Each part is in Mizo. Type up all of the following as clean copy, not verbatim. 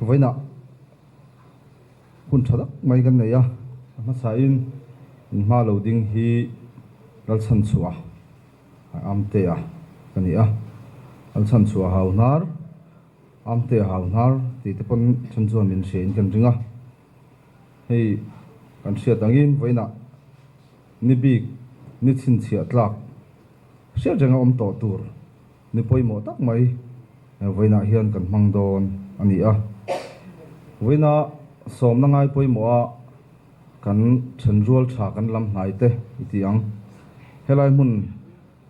Vawiinah hun tha tak mai kan nei a, a hmasain in hma lo ding hi Lalchhanchhuah Amtea ka ni a, Lalchhanchhuah Hauhnar, Amtea Hauhnar tih te pawn then chuan min hria in kan ring a, hei kan hriat angin vawiinah ni bik ni chhinchhiah tlak hriat renga awm tawh tur Ni pawimawh tak mai vawiinah hian kan hmang dawn a ni a. Vawiina sawmna ngai pawimawha kan thenrual tha kan lam hnai te i ti ang. Helai hmun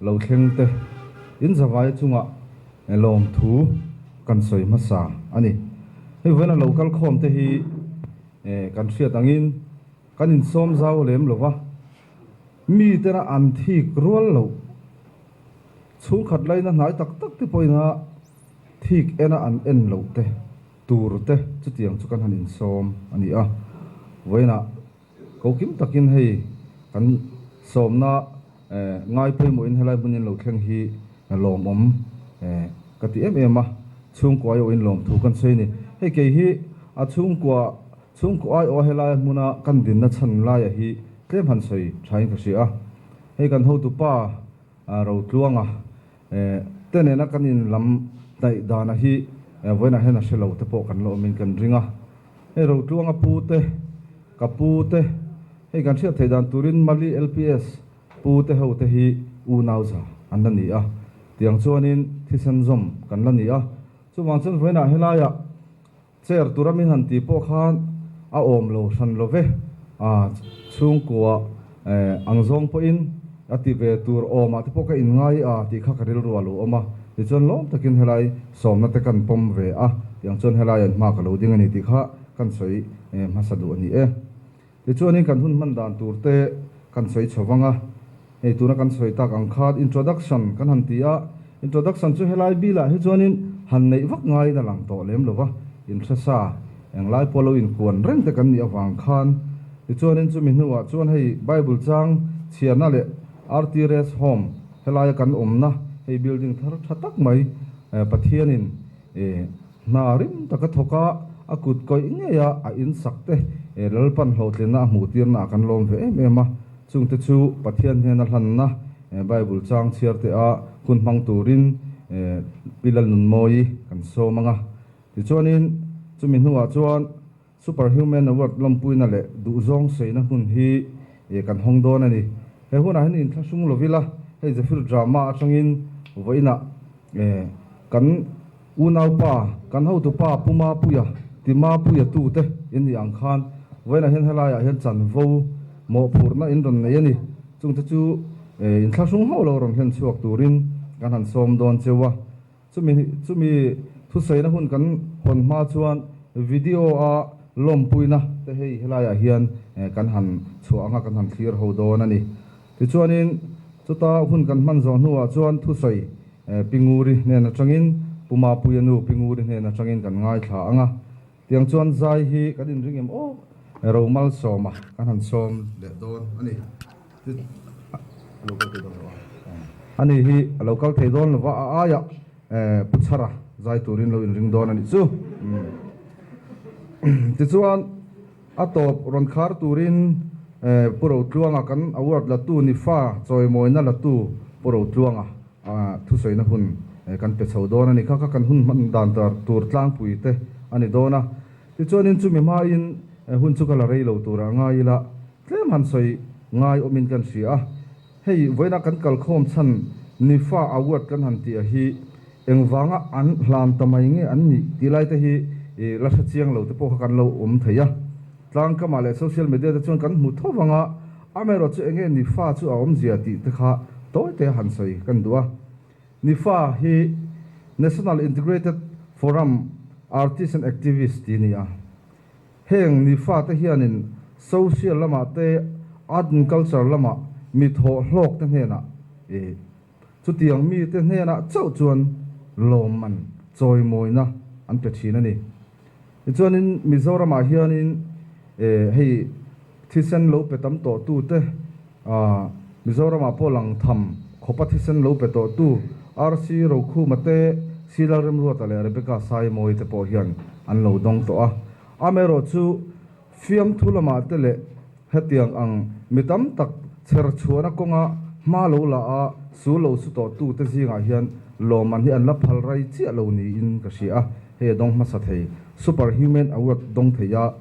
lo thleng te in zavai chungah lawmthu kan sawi hmasa a ni. Hei vawiina lo kal khawm te hi kan hriat angin kan insawm zau lem lova, mi tena an thik rual loh. Chhungkhat laina hnai tak tak te pawhin a thik ena an en loh te tur te chutiang chu kan han insawm a ni a. Vawiinah kokim takin hei kan sawmna ngai pawimawhin helai hmunin lo thleng hi lawmawm ka ti em em a, chhungkua aiawhin lawmthu kan sawi a ni. Hei kei hi a chhungkua chhungkaw aiawha helai hmuna kan dinna chhan laia hi tlem han sawi thain ka hria a. Hei kan hotupa Rotluanga te nena kan in lam hnaih dana hi vawiinah hian a hre lo te pawh kan la awmin kan ring a. Hei Rotluanga pu te, ka pu te, hei kan hriat theih dan turin Mali LPS pu te ho te hi unau za an la ni a. Tiang chuanin thisen zawm kan la ni a. Chuvang chuan vawiinah helaiah Chair tura min han tih pawh khan a awm lo hran lo ve, a chhungkua ang zawng pawhin a ti ve tur awmah te pawh ka inngai a tih kha ka rilru a lo awm a, tichuan lawm takin helai sawmna te kan pawm ve a, tiang chuan helai an hma ka lo ding a ni tih kha kan sawi hmasa duh a ni e. Tichuanin kan hun hman dan tur te kan sawi chho vang a, hei tuna kan sawi tak ang khan introduction kan han ti a, introduction chu helai bilah hi chuanin han neih vak ngaiin a lang tawh lem lo va, inhresa englai pawh lo inkuan reng te kan nih avang khan. Tichuanin chumi hnuah chuan hei Bible chang chhiarna leh RT Rest Home helaia kan awmna hei building thar tha tak mai Pathianin Hna rim taka thawk a, a kut kawih ngei a, a in sak te Lalpan hlawhtlinna a hmuh tirna ah kan lawm ve em em a. Chungte chu Pathian hnena hlanna Bible chang chhiar te a hun hmang turin Pi Lalnunmawi kan sawm ang a. Tichuanin chumi hnuah chuan Superhuman Award lawmpuina leh duhzawng sawiina hmun hi kan hawng dawn a ni. He hunah hian inthlahrung lo ila, hei Zephyr Drama atangin vawiinah kan unaupa, kan hotupa Pu Mapuia, Ti Mapuia tute in nih ang khan vawiinah hian helaiah hian chanvo mawhphurhna in rawn nei a ni. Chungte chu inthlahrung hauh lo rawn hlen chhuak turin kan han sawm dawn cheu a. Chumi chumi thusaina hun kan hawn hma chuan video a lawmpuina te hei helaiah hian kan han chhuah anga kan han thlir ho dawn a ni. Tichuanin chuta hun kan hman zawh hnuah chuan thusawi Pi Nguri hnen atangin Pu Mapuia nu Pi Nguri hnen atangin kan ngaithla anga tiang chuan zai hi kan inring em aw Romalsawma kan han sawm leh dawn a ni. Ani hi a lo kal thei dawn lova, a aiah Pu Chhara zai turin lo inring dawn a nih chu. Tichuan a tawp rawn khar turin Pu Rotluanga kan award latu ni fa chawimawina latu Pu Rotluanga thusawina hun kan pe chho dawn a ni. Kha kha kan hun hman dan tur tlangpui te a ni dawn a. Tichuanin chumi hmain hun chu ka la rei lo turah ngai ila. Tlem han sawi ngai awmin kan hria a, hei vawiina kan kalkhawm chhan Nifa Award kan han tih a hi engvanga an hlan ta mai nge an nih tih lai te hi la hre chiang lo te pawh kha kan lo awm thei a. Tlangkamah leh social media te chuan kan hmu tho vang a, amaherawh chu enge Nifa chu a awmzia tih te kha tawi te han sawi kan duh a. Nifa hi National Integrated Forum Artist and Activist tih a ni a. Heng ni fate hianin social lamah te, art and culture lamah mi thawh hlawk te hnenah eh chutiang mite hnenah chauh chuan lawmman chawimawina an pe thin a ni. Tichuanin Mizoramah hianin eh hei thisen lo pe tam tawh tute ah Mizoramah pawh lang tham khawpa thisen lo pe tawh tu RC Rokhuma te, Sila Remruata leh Rebecca Saimawii te pawh hian an lo dawng tawh a. Amaherawhchu, fiamthu lamah te leh hetiang ang mi tam tak chher chhuahna kawnga hma lo la a, sul lo su tawh tute zingah hian lawmman hi an la phal rai chiah lo niin ka hria a. Hei a dawng hmasa thei, Super Human Award dawng thei a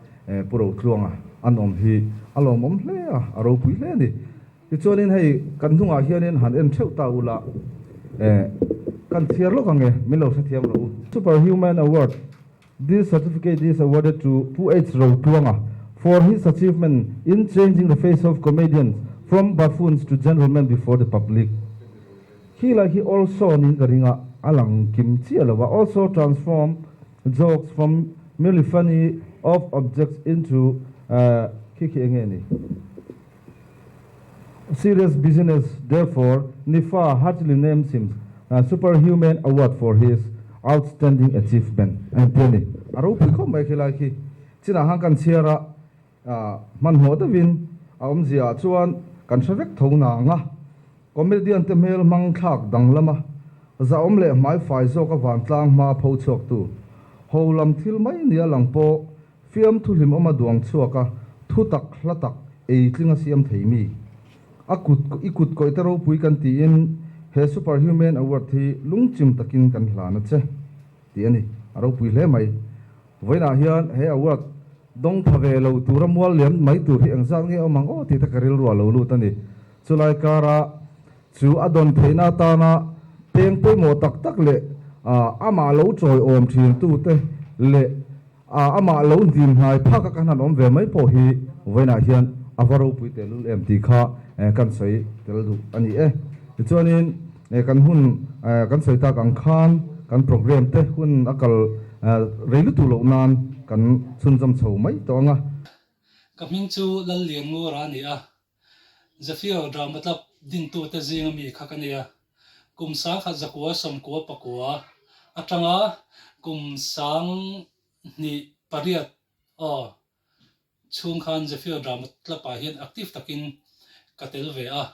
Pu Rotluanga an awm hi a lawmawm hle a, a ropui hle a ni. Tichuanin hei kan hnungah hianin han en theuh ta ula, eh, kan chhiar lawk ang e, min lo hrethiam rawh u. Super Human Award, This certificate is awarded to Pu H. Rotluanga for his achievement in changing the face of comedians from buffoons to gentlemen before the public. Khi lai khi also niin ka ring a, a lang kim chiah lo a, also transform jokes from merely funny of objects into, eh, khi khi enge ni? Serious business therefore Nifa heartily names him Superhuman Award for his outstanding achievement a inti a ni. A ropui khawp mai khilai khi. Chinah khan kan chhiar a, hmanhmawh deuhin a awmzia ah chuan kan hre vek tho nang a. Comedian te hmel hmang thlak danglam a, zahawm leh hmaifai zawk a vantlang hma pho chhuaktu ho lam thil mai nia lang pawh Fiamthu hlimawma duang chhuak a, thu tak hla tak ei tling a siam thei mi. A kut i kut kawih te ropui kan tiin he Super Human Award hi lungchim takin kan hlan a che tih a ni. A ropui hle mai. Vawiinah hian he award dawng pha ve lo tura mual liam mai tur hi engzat nge awm ang aw tih te ka rilru a lo lut a ni. Chulai kara chu a dawn theihna atana peng pawimawh tak tak leh amah lo chawiawm thintu te leh A amah lo hnim hnai phak a kan han awm ve mai pawh hi vawiinah hian a va ropui tehlul em tih kha kan sawi tel duh a ni e. Tichuanin kan hun kan sawi tak ang khan kan program te hun a kal rei lutuk loh nan kan chhunzawm chho mai tawh ang a. Ka hming chu Lallianngura a ni a, Zephyr Drama Club dintute zinga mi kha ka nia. Kum sangkhat zakua sawmkua pakua atanga kum sanghnih pariat aw chhung khan Zephyr Drama Club ah hian active takin ka tel ve a.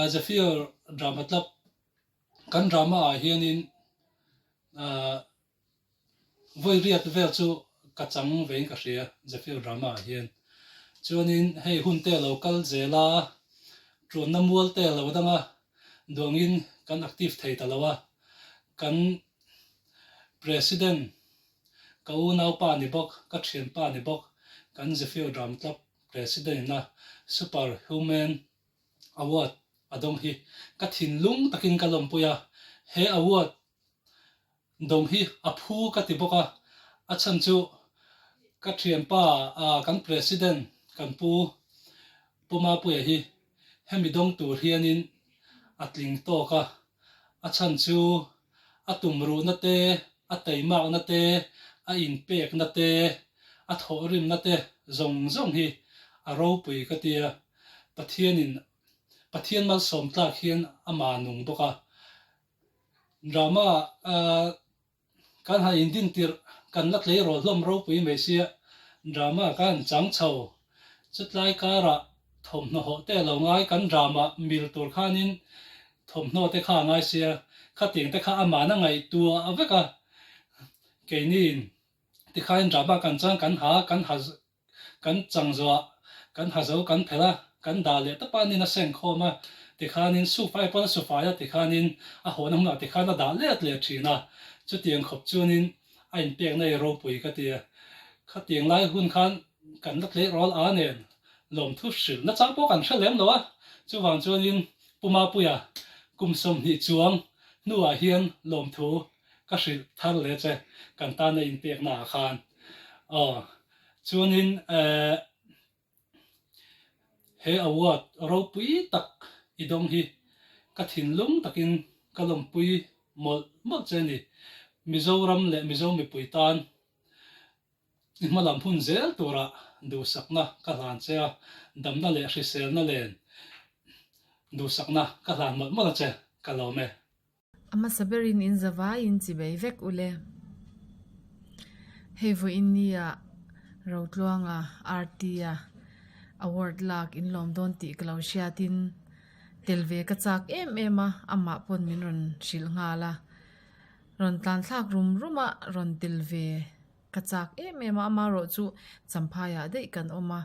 Zephyr Drama Club kan drama ah hianin Vawi riat vel chu ka chang vein ka hria Zephyr drama ah hian. Chuanin hei hun te lo kal zel a, tuanna mual te lo dang a, duangin kan active thei ta lo a. Kan President, ka unaupa ni bawk, ka thianpa ni bawk, kan Zephyr Drama Club President in a Super Human Award a dawng hi ka thinlung takin ka lawmpui a, he award Dawng hi a phu ka ti bawk a, a chhan chu ka thianpa kan President kan pu Pu Mapuia hi hemi dawng tur hianin a tling tawk a, a chhan chu a tumruhna te, a teimakna te, a inpekna te, a thawhrimna te zawng zawng hi a ropui ka tia, Pathianin Pathian malsawm tlak hian ama nung bawk a. Drama kan han indin tirh kan la tleirawl hlawm ropui mai sia, drama ka han chang chho. Chutlai karah thawmhnaw hawh te lo ngai kan drama mil tur khanin thawmhnaw te kha a ngai sia, khatiang te kha aman a ngaihtuah vek a, keiniin tikhain drama kan chang kan ha kan ha Kan chang zawh kan ha zo kan phelh a, kan dah leh tawp a nin a seng khawm a, tikhanin sufai pawn a sufai a tikhanin a hawhna hmunah tikhan a dah let leh thin a, chutiang khawp chuanin a inpekna i ropui ka ti a. Khatiang lai hun khan kan la tleirawl a nen lawmthu hrilh nachang pawh kan hre lem lo a, chuvang chuanin Pu Mapuia kum 20 chuang hnuah hian lawmthu ka hrilh thar leh che kan tana inpekna ah khan aw. Chuanin eh he award ropui tak i dawng hi ka thinlung takin ka lawmpui mawlh mawlh che a ni. Mizoram leh Mizo mipui tan i hmalam hun zel turah duhsakna ka hlan che a, damna leh hriselna len duhsakna ka hlan mawlh mawlh a che, ka lawm e. A hmasa berin in zavaiin chi bei vek u le. Hei vawiin nia Rotluanga RT-a award lak in lawm dawn tih ka lo hriatin tel ve ka chak em em a, amah pawn min rawn hrilh nghal a. Rawn tlan thlak rum rum a, rawn tel ve ka chak em em a, amaherawh chu Champhaiah daih kan awm a,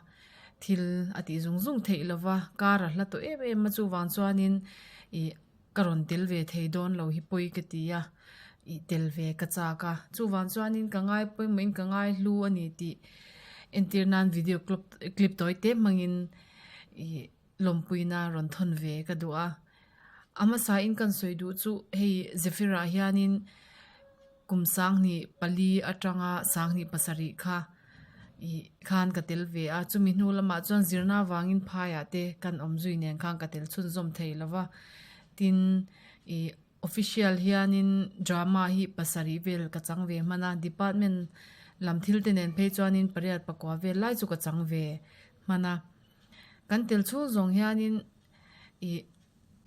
thil a tih zung zung theih lo va, kar a hla tawh em em a, chuvang chuanin ih ka rawn tel ve thei dawn lo hi pawi ka ti a, ih tel ve ka chak a, chuvang chuanin ka ngai pawimawhin ka ngai hlu a ni tih entir nan video clip tawi te hmangin ih lawmpuina rawn thawn ve ka duh a. A hmasain kan sawi duh chu hei Zephyr-ah hianin kum sanghnih pali atanga sanghnih pasarih kha ih khan ka tel ve a, chumi hnu lamah chuan zirna avangin phaiah te kan awm zui nen khan ka tel chhunzawm thei lo va, tin ih official hianin drama hi pasarih vel ka chang ve hman a, department lam thil te nen phei chuanin pariat pakua vel lai chu ka chang ve hman a. Kan tel chhung zawng hianin ih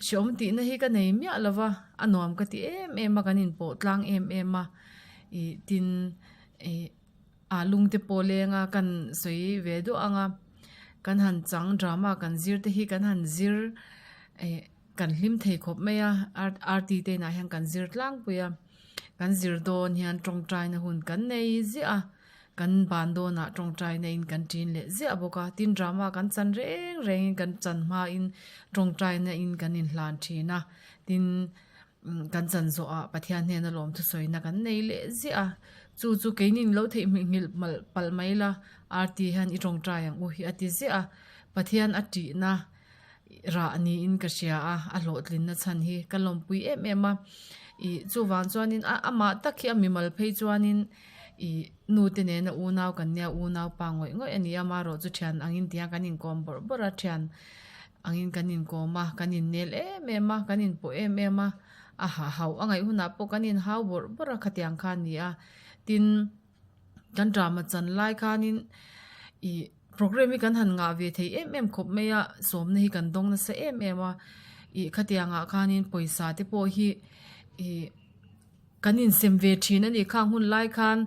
hreawm tihna hi ka nei miah lo va, a nuam ka ti em em a, kan inpawh tlang em em a, ih tin ih ah lung te pawh leng a kan sawi ve duah ang a, kan han chang drama kan zir te hi kan han zir ih kan hlim thei khawp mai a, RT te inah hian kan zir tlangpui a, kan zir dawn hian tawngtaina hun kan nei ziah a. Kan ban dawnah tawngtaina in kan ṭin leh ziah bawk a, tin drama kan chan reng rengin kan chan hmain tawngtaina in kan inhlan ṭhin a, tin kan chan zawhah Pathian hnena lawm thusawina kan nei leh ziah a, chu chu keinin lo theih hmih nghilh palh mai la, RT hian i tawngtai ang u hi a ti ziah a, Pathian a ṭihna rah niin ka hria a, a hlawhtlinna chhan hi ka lawmpui em em a, ih chuvang chuanin a amah tak hi a mimal phei chuanin ih nu te nena unau kan nia unau pa ngawih ngawih a ni a, amaherawh chu thian angin tiang kan inkawm bawrh bawrh a, thian angin kan inkawm a, kan innel em em a, kan inpawh em em a, a hauh a ngaih hunah pawh kan inhau bawrh bawrh a khatiang kha a ni a, tin. Kan drama chan lai khanin ih programme hi kan han ngah ve thei em em khawp mai a, sawmna hi kan dawng nasa em em a, ih khatiangah khanin pawisa te pawh hi ih kan insem ve thin a ni khang hun lai khan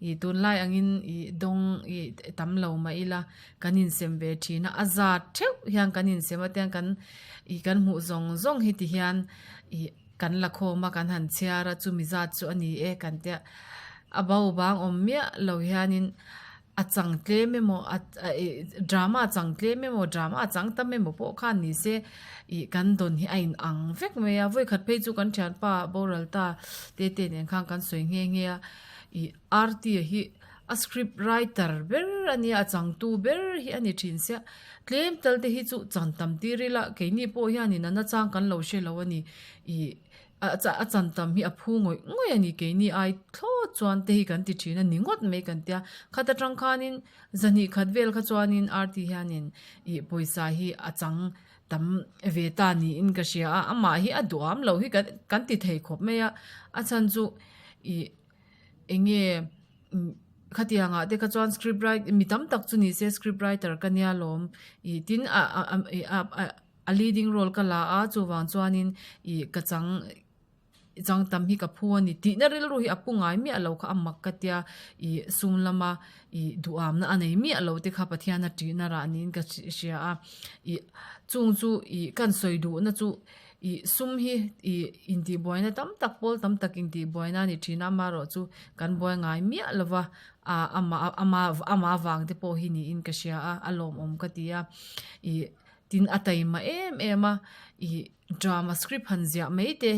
ih tunlai angin ih dawng ih tam lo mah ila kan insem ve thin a, a zat theuh hian kan insem a tiang kan ih kan hmuh zawng zawng hi ti hian ih. Kan la khawm a, kan han chhiar a, chumi zat chu a ni e kan tia. A bo bang awm miah lo hianin a chang tlem emaw a drama chang tlem emaw drama chang tam emaw pawh khan ni se ih kan dawn hi a in ang vek mai a. Vawikhat phei chu kan thianpa boral ta te te nen khan kan sawi nghe nghe a, ih Artie hi a script writer ber a nia, a changtu ber hi a ni thin sia. Tlem tal te hi chu chan tam tir ila keini pawh hianin a nachang kan lo hre lo a ni. Ih a chan tam hi a phu ngawih ngawih a ni keini ai thlawt chuan te hi kan ti thin a ni ngawt mai kan tia. Khat atang khanin zahnih khat vel kha chuanin RT hianin ih pawisa hi a chang tam ve ta niin ka hria a, amah hi a duham lo hi kan ti thei khawp mai a, a chhan chu ih Eng nge khatiang ah te kha chuan script write mi tam tak chu ni se script writer ka nia lawm ih tin a a leading role ka la a chuvang chuanin ih ka chang chang tam hi ka phu a ni tihna rilru hi a pu ngai miah lo kha a mak ka tia ih sum lama ih duhamna a nei miah lo te kha Pathian a tihna rah niin ka hria a ih chung chu ih kan sawi duhna chu. Ih sum hi ih intihbuaina tam tak pawl tam tak intihbuaina a ni thin a, amaherawh chu kan buai ngai miah lo va, ah amah ama ama vang te pawh hi niin ka hria a, a lawmawm ka ti a, ih tin a taima em em a, ih drama script han ziah mai te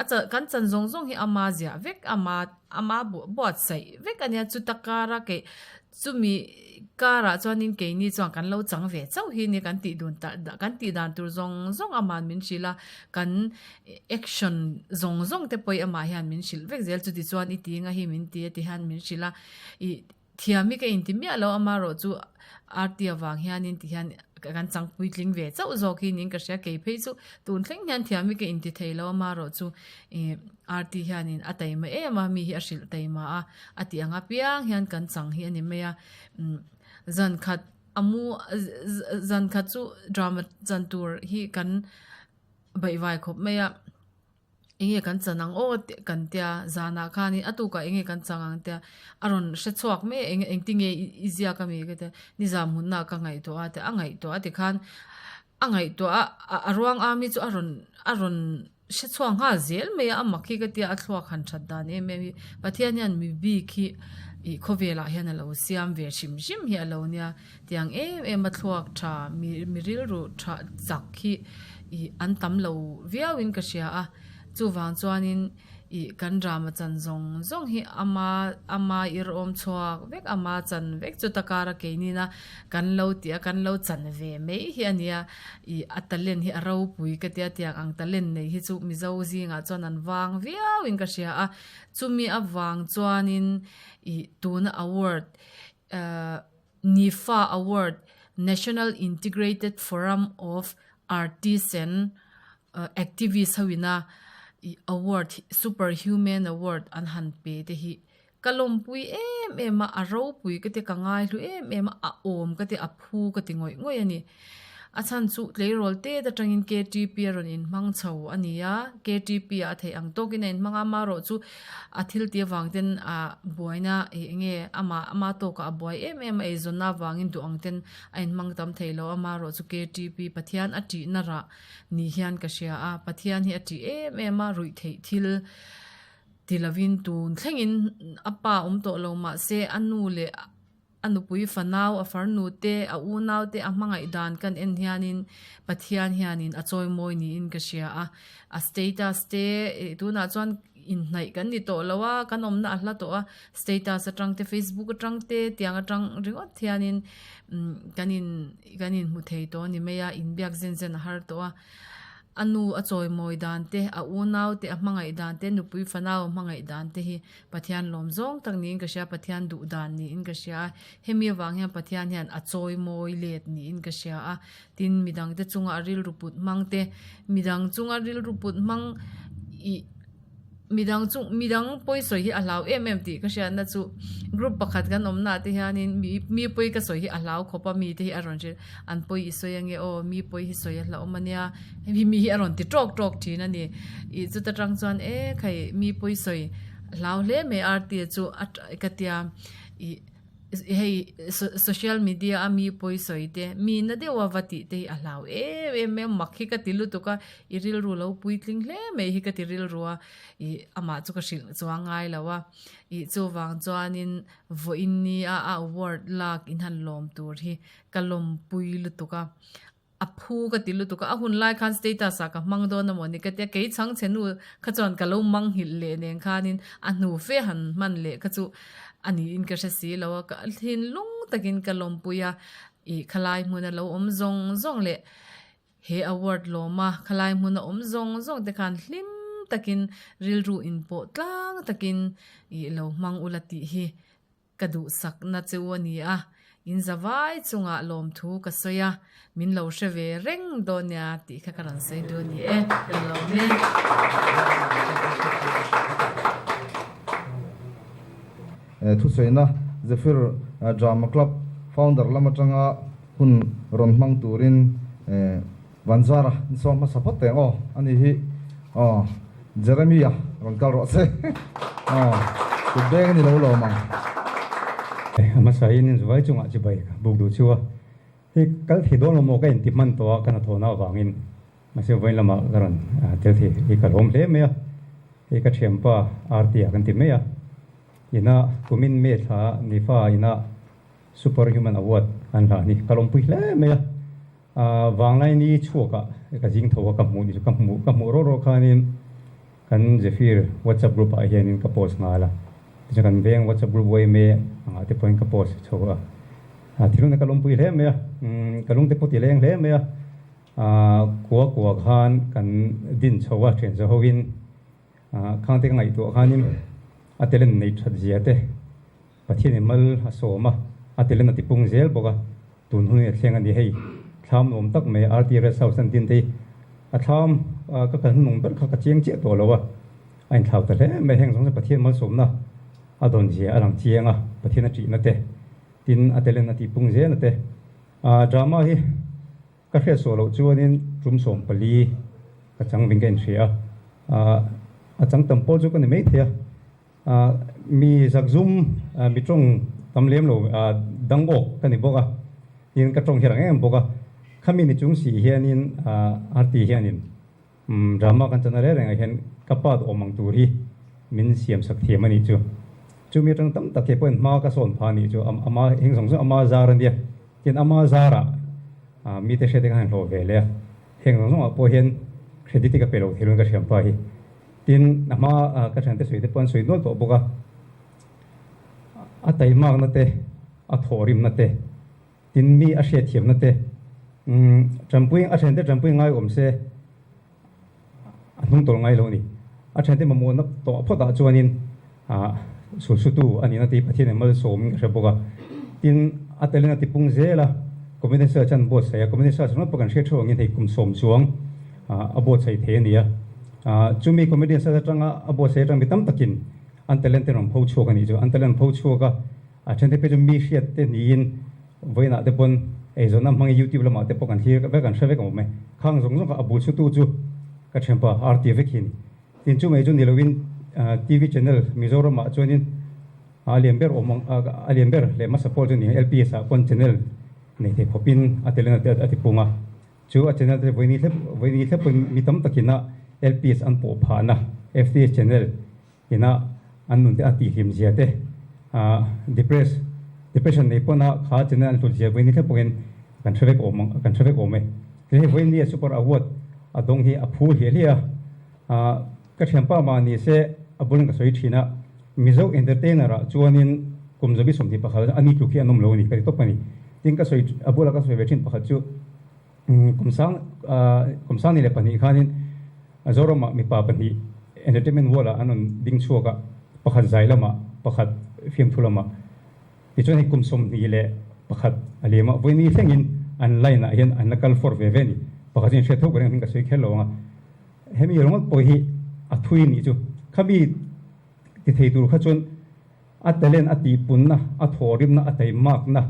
a kan chan zawng zawng hi ama ziah vek ama ama buatsaih vek a nia chuta kara keih Chumi karah chuanin keini chuan kan lo chang ve chauh hi nia kan tih dun ta kan tih dan tur zawng zawng ama'n min hrilh a, kan action zawng zawng te pawh hi amah hian min hrilh vek zel chuti chuan i ti nga hi min ti a ti hian min hrilh a, ih thiam hi ka inti miah lo amaherawh chu RT avang hianin ti hian kan chang puitling ve chauh zawk hi niin ka hria kei phei chu tun thleng hian thiam hi ka inti thei lo amaherawh chu ih RT hianin a taima em a mi hi a hrilh taima a. A tih ang apiang hian kan chang hi a ni mai a, umm zan khat a mu zan khat chu drama chan tur hi kan baihvai khawp mai a, eng nge kan chan ang aw tih kan tia zanah khanin a tukah eng nge kan chang ang tia a rawn hre chhuak mai a eng engtin nge i ziak ami ka tia nizan hmunna ka ngaihtuah a tia a ngaihtuah a tikhan a ngaihtuah a a ruang ami chu a rawn a rawn. Hre chhuak nghal zel mai a, a mak hi ka tia a thluak han that dan em em hi. Pathian hian mi bik hi ih khawvelah hian a lo siam ve hrim hrim hi a lo nia. Tiang em em a thluak tha mi mi rilru tha chak hi ih an tam lo viau in ka hria a. Chuvang chuanin ih kan drama chan zawng zawng hi ama ama irawm chhuak vek ama chan vek chuta kara keinina kan lo tih a kan lo chan ve mai hi a nia. Ih a talent hi a ropui ka tia tiang ang talent nei hi chu Mizo zingah chuan an vang viau in ka hria a, chumi avang chuanin ih tuna award ahh NIFA award National Integrated Forum of Artists and Activists ho ina ih award Super Human Award an han pe te hi Ka lawmpui em em a, a ropui ka ti, ka ngaihlu em em a, a awm ka ti, a phu ka ti ngawih ngawih a ni. A chhan chu tleirawl tet atangin KTP a rawn inhmang chho a ni a, KTP ah a theih ang tawkin a inhmang a, amaherawh chu a thil tih avang ten a buaina ih eng nge amah ama tawkah a buai em em a, eizawnna avangin duh ang ten a inhmang tam thei lo, amaherawh chu KTP Pathian a tihna rah ni hian ka hria a, Pathian hi a tih em em a, ruih theih thil. Ti lovin tun thlengin a pa awm tawh lo mah se a nu leh a nupui fanau, a farnu te, a unau te a hmangaih dan kan en hianin Pathian hianin a chawimawi niin ka hria a. A status te ih tunah chuan inhnaih kan ni tawh lo a, kan awmna a hla tawh a, status atang te facebook atang te tiang atang ringawt hianin umm kan in kan inhmu thei tawh a ni mai a, inbiak zen zen a har tawh a. A nu a chawimawi dan te, a unau te a hmangaih dan te, nupui fanau a hmangaih dan te hi Pathian lawm zawng tak niin ka hria, Pathian duh dan niin ka hria a. Hemi avang hian Pathian hian a chawimawi let niin ka hria a. Tin, midang te chunga a rilru put hmang te, midang chunga rilru put hmang ih Midang chu midang pawi sawi hi a hlau em em tih ka hriatna chu group pakhat kan awm naah te hianin mi mi pawi ka sawi hi a hlau khawp a mite hi a rawn hrilh an pawi i sawi ange aw mi pawi hi sawi a hlauhawm ania hemi mi hi a rawn ti tawk tawk thin a ni ih chuta tang chuan e khai mi pawi sawi hlau hle mai arti chu a ka tia ih. Hei social media a mi pawi sawi te mi na deuh a va tih te hi a hlau em em mai a mak hi ka ti lutuk a i rilru lo puitling hle mai hi ka ti rilru a ih amah chu ka hrilh chuang ngai lo a ih chuvang chuanin vawiin nia a award lak in han lawm tur hi ka lawmpui lutuk a. A phu ka ti lutuk a, a hun lai khan status ah ka hmang dawn a mawni ka tia, kei chhangchhe nu kha chuan ka lo mang nghilh leh nen khanin a hnu fe han hman leh kha chu a niin ka hre si lo a, ka thinlung takin ka lawmpui a, ih khalai hmuna lo awm zawng zawng leh he award lawma khalai hmuna awm zawng zawng te khan hlim takin rilru inpawh tlang takin ih lo hmang ula tih hi Ka duhsakna che u a ni a, in zavai chungah lawmthu ka sawi a, min lo hre ve reng dawn nia tih kha ka rawn sawi duh a ni e. Ka lawm e. Thusawiina Zephyr Drama Club founder lam atanga hun rawn hmang turin Vanzara in sawm hmasa phawt teng aw ani hi aw Jeremy-a rawn kal rawh se aw kut beng a ni lo lawm ang. A hmasa in in vai chungah chibai ka buk duh chu a, hei kal thei dawn lo maw ka inti hman tawh a ka hnathawhna avangin mahse vawiin lamah ka rawn tel thei hi ka lawm hle mai a, hei ka thianpa Arti-a kan ti mai a, ina kumin May thla Nifa ina Super Human Award an hlah ni ka lawmpui hle mai a. Vanglaini chhuakah ka zing tho a ka hmuh ni chu ka hmuh ka hmuh rawh rawh khanin kan Zephyr WhatsApp group ah hianin ka post nghal a, tichuan kan veng WhatsApp group yma angah te pawhin ka post chho a, thilhuna ka lawmpui hle mai a, ka lungte pawh ti leng hle mai a, kua kua khan kan din chho a thian zawh hoin khangte ka ngaihtuah khanin a talent nei that zia te Pathianin mal a sawm a, a telin a tipung zel bawk a, tun hun hi a thleng a ni. Hei thlam nuam tak mai RT Rest House an din te hi a thlam ka kal hnunung ber kha ka chiang chiah tawh lo a, a inthlau ta hle mai. Heng zawng chu Pathian malsawmna a dawn zia a lang chiang a, Pathian a ṭihna te, tin a telin a tipung zel a te. Drama hi ka hriat suah loh chuanin tum 14 ka chang vin ka inhria a, a chang tam pawl chu ka ni maithei a. Mi zakzum, mi tawng tam lem lo dang awk ka ni bawk a, tin ka tawng hi rang em bawk a, khami ni chung si hianin RT hianin Drama kan chana reng rengah hian ka pa duhawm ang tur hi min siam sak thiam a nih chu. Chumi atang tam tak hi pawhin hma ka sawn phah a nih chu. Ama heng zawng zawng ama zar a nia. Tin ama zarah mite hriat te khan hlawh ve leh a. Heng zawng zawngah pawh hian credit hi ka pe lo thei lo in ka thiam pa hi. Tin a hma ka thiante sawi te pawh an sawi nual tawh bawk a. A taimakna te, a thawhrimna te. Tin, mi a hriatthiamna te, tanpui, a thiante tanpui ngai awm se a hnung tawlh ngai lo a ni. A thiante mamawhna tawh phawtah chuanin sulsutu a nihna tih Pathian in malsawmin ka hre bawk a. Tin, a telin a tipung zel a, Community Search an buatsaih a, Community Search ringawt pawh kan hriat theuh angin hei kum sawm chuang a buatsaih thei a ni a. Chumi Community Search atanga a buatsaih atang mi tam takin an talent te rawn pho chhuak a nih chu. An talent pho chhuak a. A then te phei chu mi hriat te niin vawiinah te pawn eizawnna hmangin YouTube lamah te pawh kan thlir vek an hre vek awm e. Khang zawng zawng kha a bul chhutu chu ka thianpa RT vek hi a ni. Tin chu mai chu ni loin TV channel Mizoramah chuanin a lian ber awm ang a lian ber leh hmasa pawl chu ni LPS ah pawn channel nei thei khawpin a telin a ti pung a. Chu a channel te vawiini thlep vawiini thlep pawhin mi tam takin a LPS an pawh phahna FTH channel Ina an nun te a tihhlim zia te, depress, depression nei pawn a kha channel an hlut zia vawiin thleng pawhin kan hre vek awm ang, kan hre vek awm e. Tin hei vawiin nia super award a dawng hi a phu hliah hliah a, ka thianpa mah ni se a bulin ka sawi thin a, Mizo entertainer ah chuanin kum zabi 21 a ni tluk hi an awm lo a ni ka ti tawp a ni. Tin ka sawi a bula ka sawi ve thin pakhat chu Kum sang kum sang ni leh pahnih khanin Zoramah mipa pahnih entertainment world ah an rawn ding chhuak a, pakhat zai lamah, pakhat fiamthu lamah. Tichuan hei kum 21 a liam a, vawiin thlengin an line ah hian an la kal fawr ve ve a ni. Pakhat chu inhriat tho ka ring a hming ka sawi kher lo ang a. Hemi ringawt pawh hi a thui nih chu. Khami ti thei tur kha chuan a talent a tihpunna, a thawhrimna, a taimakna,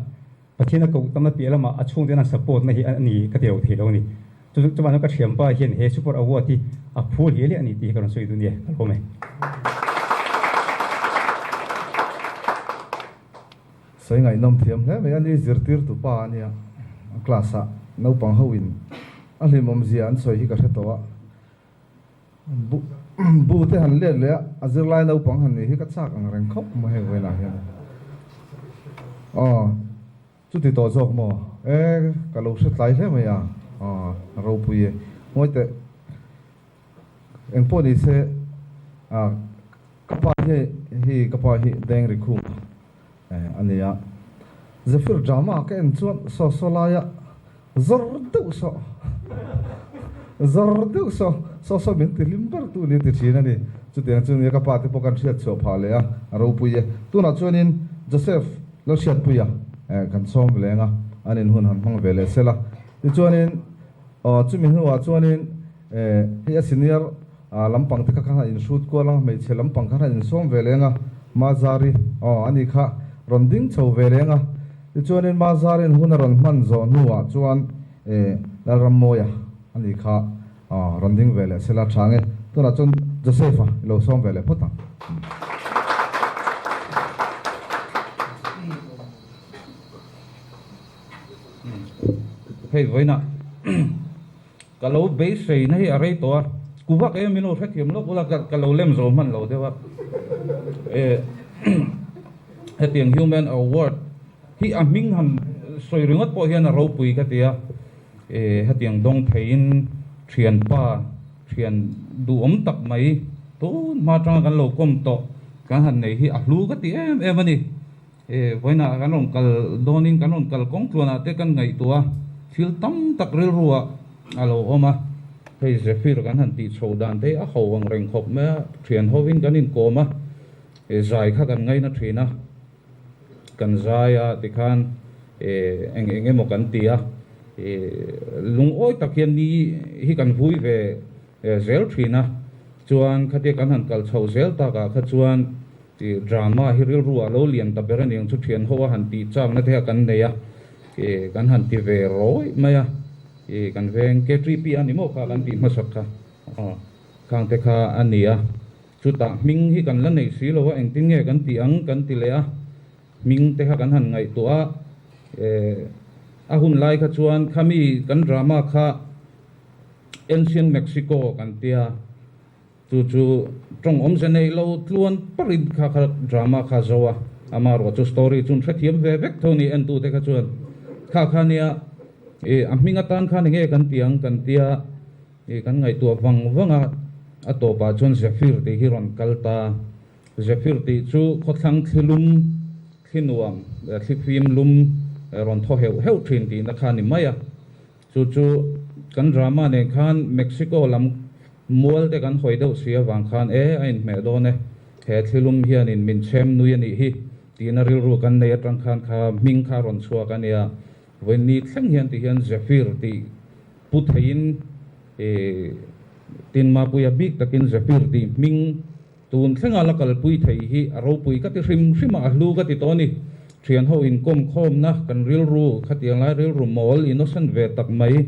Pathian a koh tamna piah lamah a chhungte an support na hi a ni ka ti lo thei lo a ni. Chu chuan ka thianpa hian he Super Award hi a phu hliah hliah a ni tih hi ka rawn sawi duh nia, ka lawm e. Sawi ngaihnawm thiam hle mai a ni, zirtirtu pa a nia, a class ah naupang ho in a hlimawm zia an sawi hi ka hre tawh a. Bu te han let leh a, a zirlai naupang han nih hi ka chak ang reng khawp mai heng vawiinah hian. Aw, chuti tawh zawk maw? E, ka lo hre tlai hle mai a, aw, a ropui e. Ngawi teh, engpawh ni se, ah, ka pa hi hi ka pa hi Dengri Khuma a ni a. Zephyr drama ka en chuan saw saw laia zawr deuh saw zawr deuh saw saw saw min ti hlim ber tu ni ti thin a ni. Chutiang chu nia ka pa te pawh kan hriat chhuah phah leh a, a ropui e. Tunah chuanin Joseph Lalhriatpuia kan sawm leng a, an inhun han hmang ve leh sel a. Tichuanin aw chumi hnuah chuanin hei a senior A lampang te kha khan a inhrut kual ang, hmeichhe lampang khan a insawm ve leng a, Mazari, aw, ani kha rawn ding chho ve leng a. Tichuanin Mazarin hun a rawn hman zawh hnuah chuan e, Lalrammawia, ani kha, aw, rawn ding ve leh sela tha nge. Tunah chuan Joseph-a i lo sawm ve leh phawt ang. Hei vawiinah. Ka lo beiseina hi a rei tawh a, ku vak em min lo hrethiam lawk ula ka lo lem zo hman lo deuh a. Hetiang Human Award hi a hming han sawi ringawt pawh hian a ropui ka ti a, hetiang dawng theiin thianpa thian duhawm tak mai tun hma atanga kan lo kawm tawh kan han nei hi a hlu ka ti em em a ni. E, vawiinah kan rawn kal dawnin kan rawn kal kawng tluanah te kan ngaihtuah a, thil tam tak rilruah a lo awm a, hei Zephyr kan han tih chho dan te hi a ho ang reng khawp mai a, thian hovin kan inkawm a, e, zai kha kan ngaina thin a, kan zai a tikhan e, eng eng emaw kan ti a, e, lungawi tak hian ni hi kan vui ve zel thin a, chuan khatia kan han kal chho zel takah kha chuan Tih drama hi rilru ah lo lian ta ber a niang chu thian ho a han tih chakna te kha kan nei a, ih kan han ti ve rawih mai a, ih kan veng KTP a ni maw kha kan tih hmasak kha aw khang te kha a ni a, chutah hming hi kan la nei si lo a engtin nge kan tih ang kan ti leh a, hming te kha kan han ngaihtuah a, eh a hun lai kha chuan khami kan drama kha. Ancient Mexico kan tia, chu chu tawng awmze nei lo tluan parin kha kha drama kha zo a, amaherawh chu story chun hrethiam ve vek tho ni entute kha chuan kha kha nia ih a hming atan khan enge kan ti ang kan tia ih kan ngaihtuah vang vang a, a tawpah chuan Zephyr tih hi rawn kal ta. Zephyr tih chu khawthlang thli lum, thli nuam, thli fim lum rawn thaw heuh heuh thin tihna kha a ni mai a. Chu chu kan drama nen khan Mexico lam mual te kan hawi deuh si avang khan e a inhmeh dawn e, he thli lum hianin min chhem nui a nih hi tihna rilru kan nei atang khan kha hming kha a rawn chhuak a nia. Vawiin thleng hian ti hian Zephyr tih pu theiin tin Mapuia bik takin Zephyr tih hming Tun thlenga la kalpui thei hi a ropui ka ti hrim hrim a, a hlu ka ti tawh a ni. Thianho inkawm khawmna kan rilru khatiang lai rilru mawl innocent ve tak mai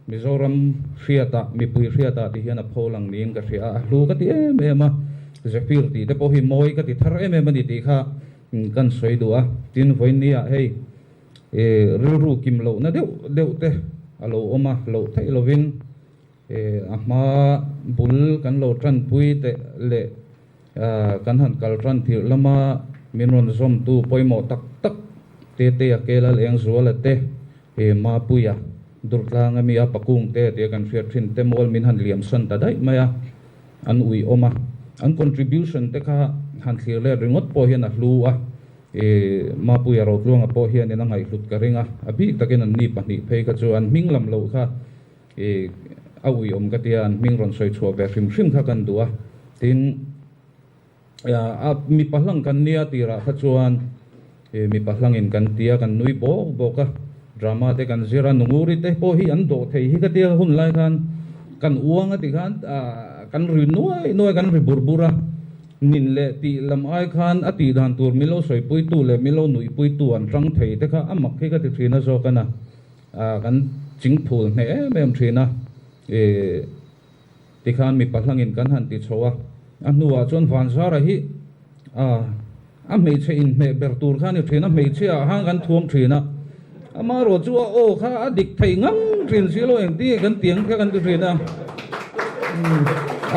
Mizoram hriatah, mipui hriatah ti hian a pho lang niin ka hria a, a hlu ka ti em em a. Zephyr tih te pawh hi mawi ka ti thar em em a ni tih kha kan sawi duh a. Tin, vawiinniah hei rilru kim lohna deuh deuh te a lo awm a, loh theih lovin A hma bul kan lo tanpui teh leh kan han kal tan tirh lama min rawn zawmtu pawimawh tak tak Tetea Kelal Engzuala te, Mapuia Durtlanga mi a Pakung te tia kan hriat thin te mual min han liamsan ta daih mai a, an ui awm a. An contribution te kha han thlir let ringawt pawh hian a hlu a, Mapuia Rotluanga pawh hianin a ngaihhlut ka ring a, a bik takin an ni pahnih phei kha chu an hming lam loh kha I a uiawm ka tia an hming rawn sawi chhuah ve hrim hrim kha kan duh a, tin a mipa hlang kan nia tirah kha chuan i mipa hlangin kan tia kan nui bawk bawk a, drama te kan zir a, nunguri te pawh hi an dawh thei hi ka tia hun lai khan kan uang a ti khan kan ri nuai nuai kan ri bur bur a, nin leh tih lam ai khan a tih dan tur min lo sawipuitu leh min lo nuihpuitu an tang thei te kha a mak hi ka ti thin a zawk a na. Kan chingphul hneh em em thin a, ih tikhan mipa hlangin kan han ti chho a, a hnuah chuan Vanzara hi a hmeichhe inhmeh ber tur kha a ni thin a, hmeichhia ah khan kan thuam thin a, amaherawh chu a aw kha a dik thei ngam thin si lo engtin nge kan tiang kha kan ti thin a,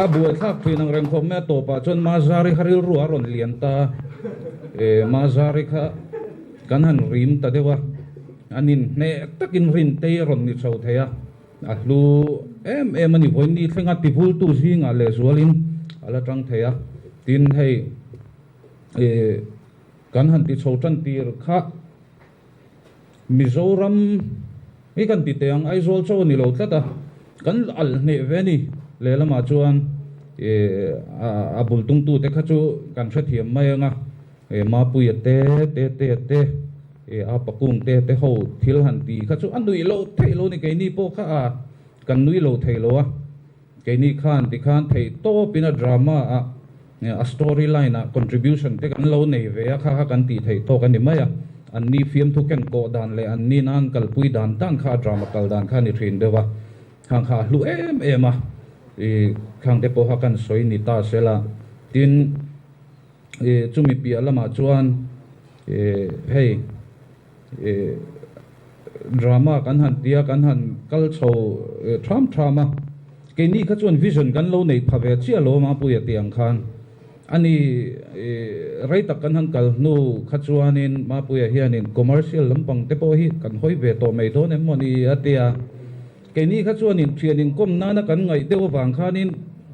a buaithlak thin ang reng khawp mai a tawpah chuan Mazari kha rilru a rawn lian ta, ih Mazari kha kan han rim ta deuh a. An inhneh takin Rintei a rawn ni chho thei a, a hlu em em a ni. Vawiin thlenga tivultu zingah lehzualin a la tang thei a, tin hei ih kan han ti chho tan tir kha Mizoram hi kan ti teh ang, Aizawl chaw a ni lo tlat a, kan alh hneh ve a ni. Lehlamah chuan ih a bul tungtute kha chu kan hrethiam mai ang a, Mapuia te, Tetea te, E a pakung te te ho thil han ti kha chu a nuih loh theih lo ni keini pawh kha a kan nui lo thei lo a keini khan ti khan theih tawp in a drama a a story line ah contribution te kan lo nei ve a kha kha kan tih theih tawk a ni mai a an ni fiamthu ken kawh dan leh an ni nan kalpui dan dan kha a drama kal dan kha a ni thin deuh a khang kha a hlu em em a i khang te pawh kha kan sawi ni ta sela tin Chumi piah lamah chuan hei drama kan han tia kan han kal chho tham tham a, keini kha chuan vision kan lo nei pha ve chiah lo a Mapuia tih ang khan ani rei tak kan han kal hnu kha chuanin Mapuia hianin commercial lampang te pawh hi kan hawi ve tawh mai dawn em maw ni a tia. Keini kha chuanin thian inkawm nana kan ngaih deuh avang khanin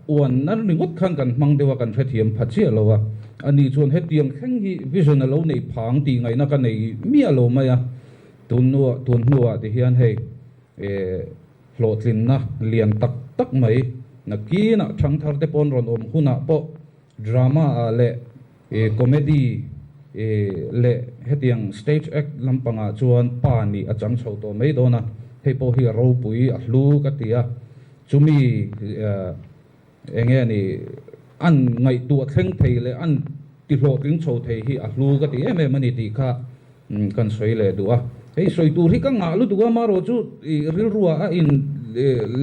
uan nan ringawt khan kan hmang deuh a, kan hrethiam pha chiah lo a. Ani chuan hetiang thleng hi vision a lo nei phang tih ngaihna ka nei miah lo mai a. Tun hnuah tun hnuah ti hian hei eh hlawhtlinna lian tak tak mai nakinah thangthar te pawn rawn awm hunah pawh Drama ah leh comedy leh hetiang stage act lampangah chuan pa nih a chang chho tawh mai dawn a, hei pawh hi a ropui a hlu ka ti a, chumi eng nge ni an ngaihtuah thleng thei leh an ti hlawhtling chho thei hi a hlu ka ti em em a ni tih kha kan sawi leh duh a. Hei sawi tur hi ka ngah lutuk a, amaherawh chu rilruah a in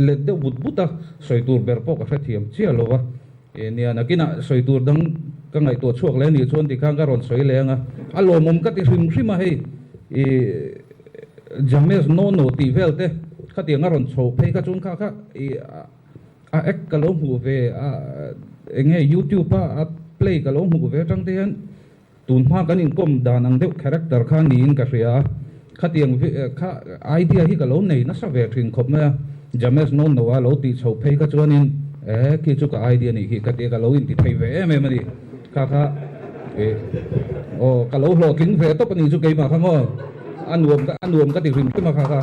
let deuh but but a, sawi tur ber pawh ka hrethiam chiah lo va. E nia, nakinah sawi tur dang ka ngaihtuah chhuak leh anih chuan tikhan ka rawn sawi leh ang a, a lawmawm ka ti hrim hrim a hei i James no no tih vel te khatiang a rawn chho phei kha chuan kha kha i A act ka lo hmuh ve a enge youtube a a play ka lo hmuh ve atang te hian tun hma kan inkawm dan ang deuh character kha niin ka hria a, khatiang kha idea hi ka lo nei nasa ve thin khawp mai a, James Nono a lo tih chhoh phei kha chuanin eh khi chu ka idea nih khi ka tia ka lo inti thei ve em em a ni, kha kha eh aw ka lo hlawhtling ve tawp a nih chu keimah kha maw a nuam a nuam ka ti hrim hrim a kha kha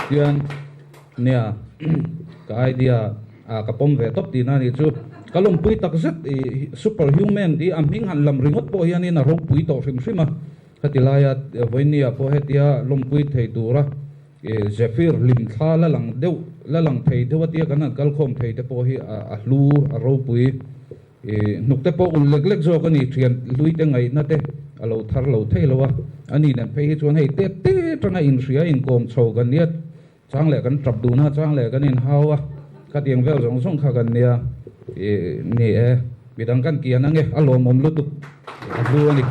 tian. Nia, ka idea ah ka pawm ve tawp tihna a nih chu. Ka lawmpui tak zet i super human tih a hming han lam ringawt pawh hianin a ropui tawh hrim hrim a. Khati laia vawinia pawh hetia lawmpui thei tura i Zephyr hlimthla la lang deuh la lang thei deuh atia kan han kalkhawm thei te pawh hi a hlu a ropui. I hnuk te pawh ulh lek lek zawk a ni, thian hlui te ngaihna te a lo thar lo thei lo a, a ni nen phei hi chuan hei tet te atanga inhria inkawm chho kan nia, chang leh kan tap dun a, chang leh kan inhau a, khatiang vel zawng zawng kha kan nia, i ni e, midang kan kian ange, a lawmawm lutuk a hlu a ni.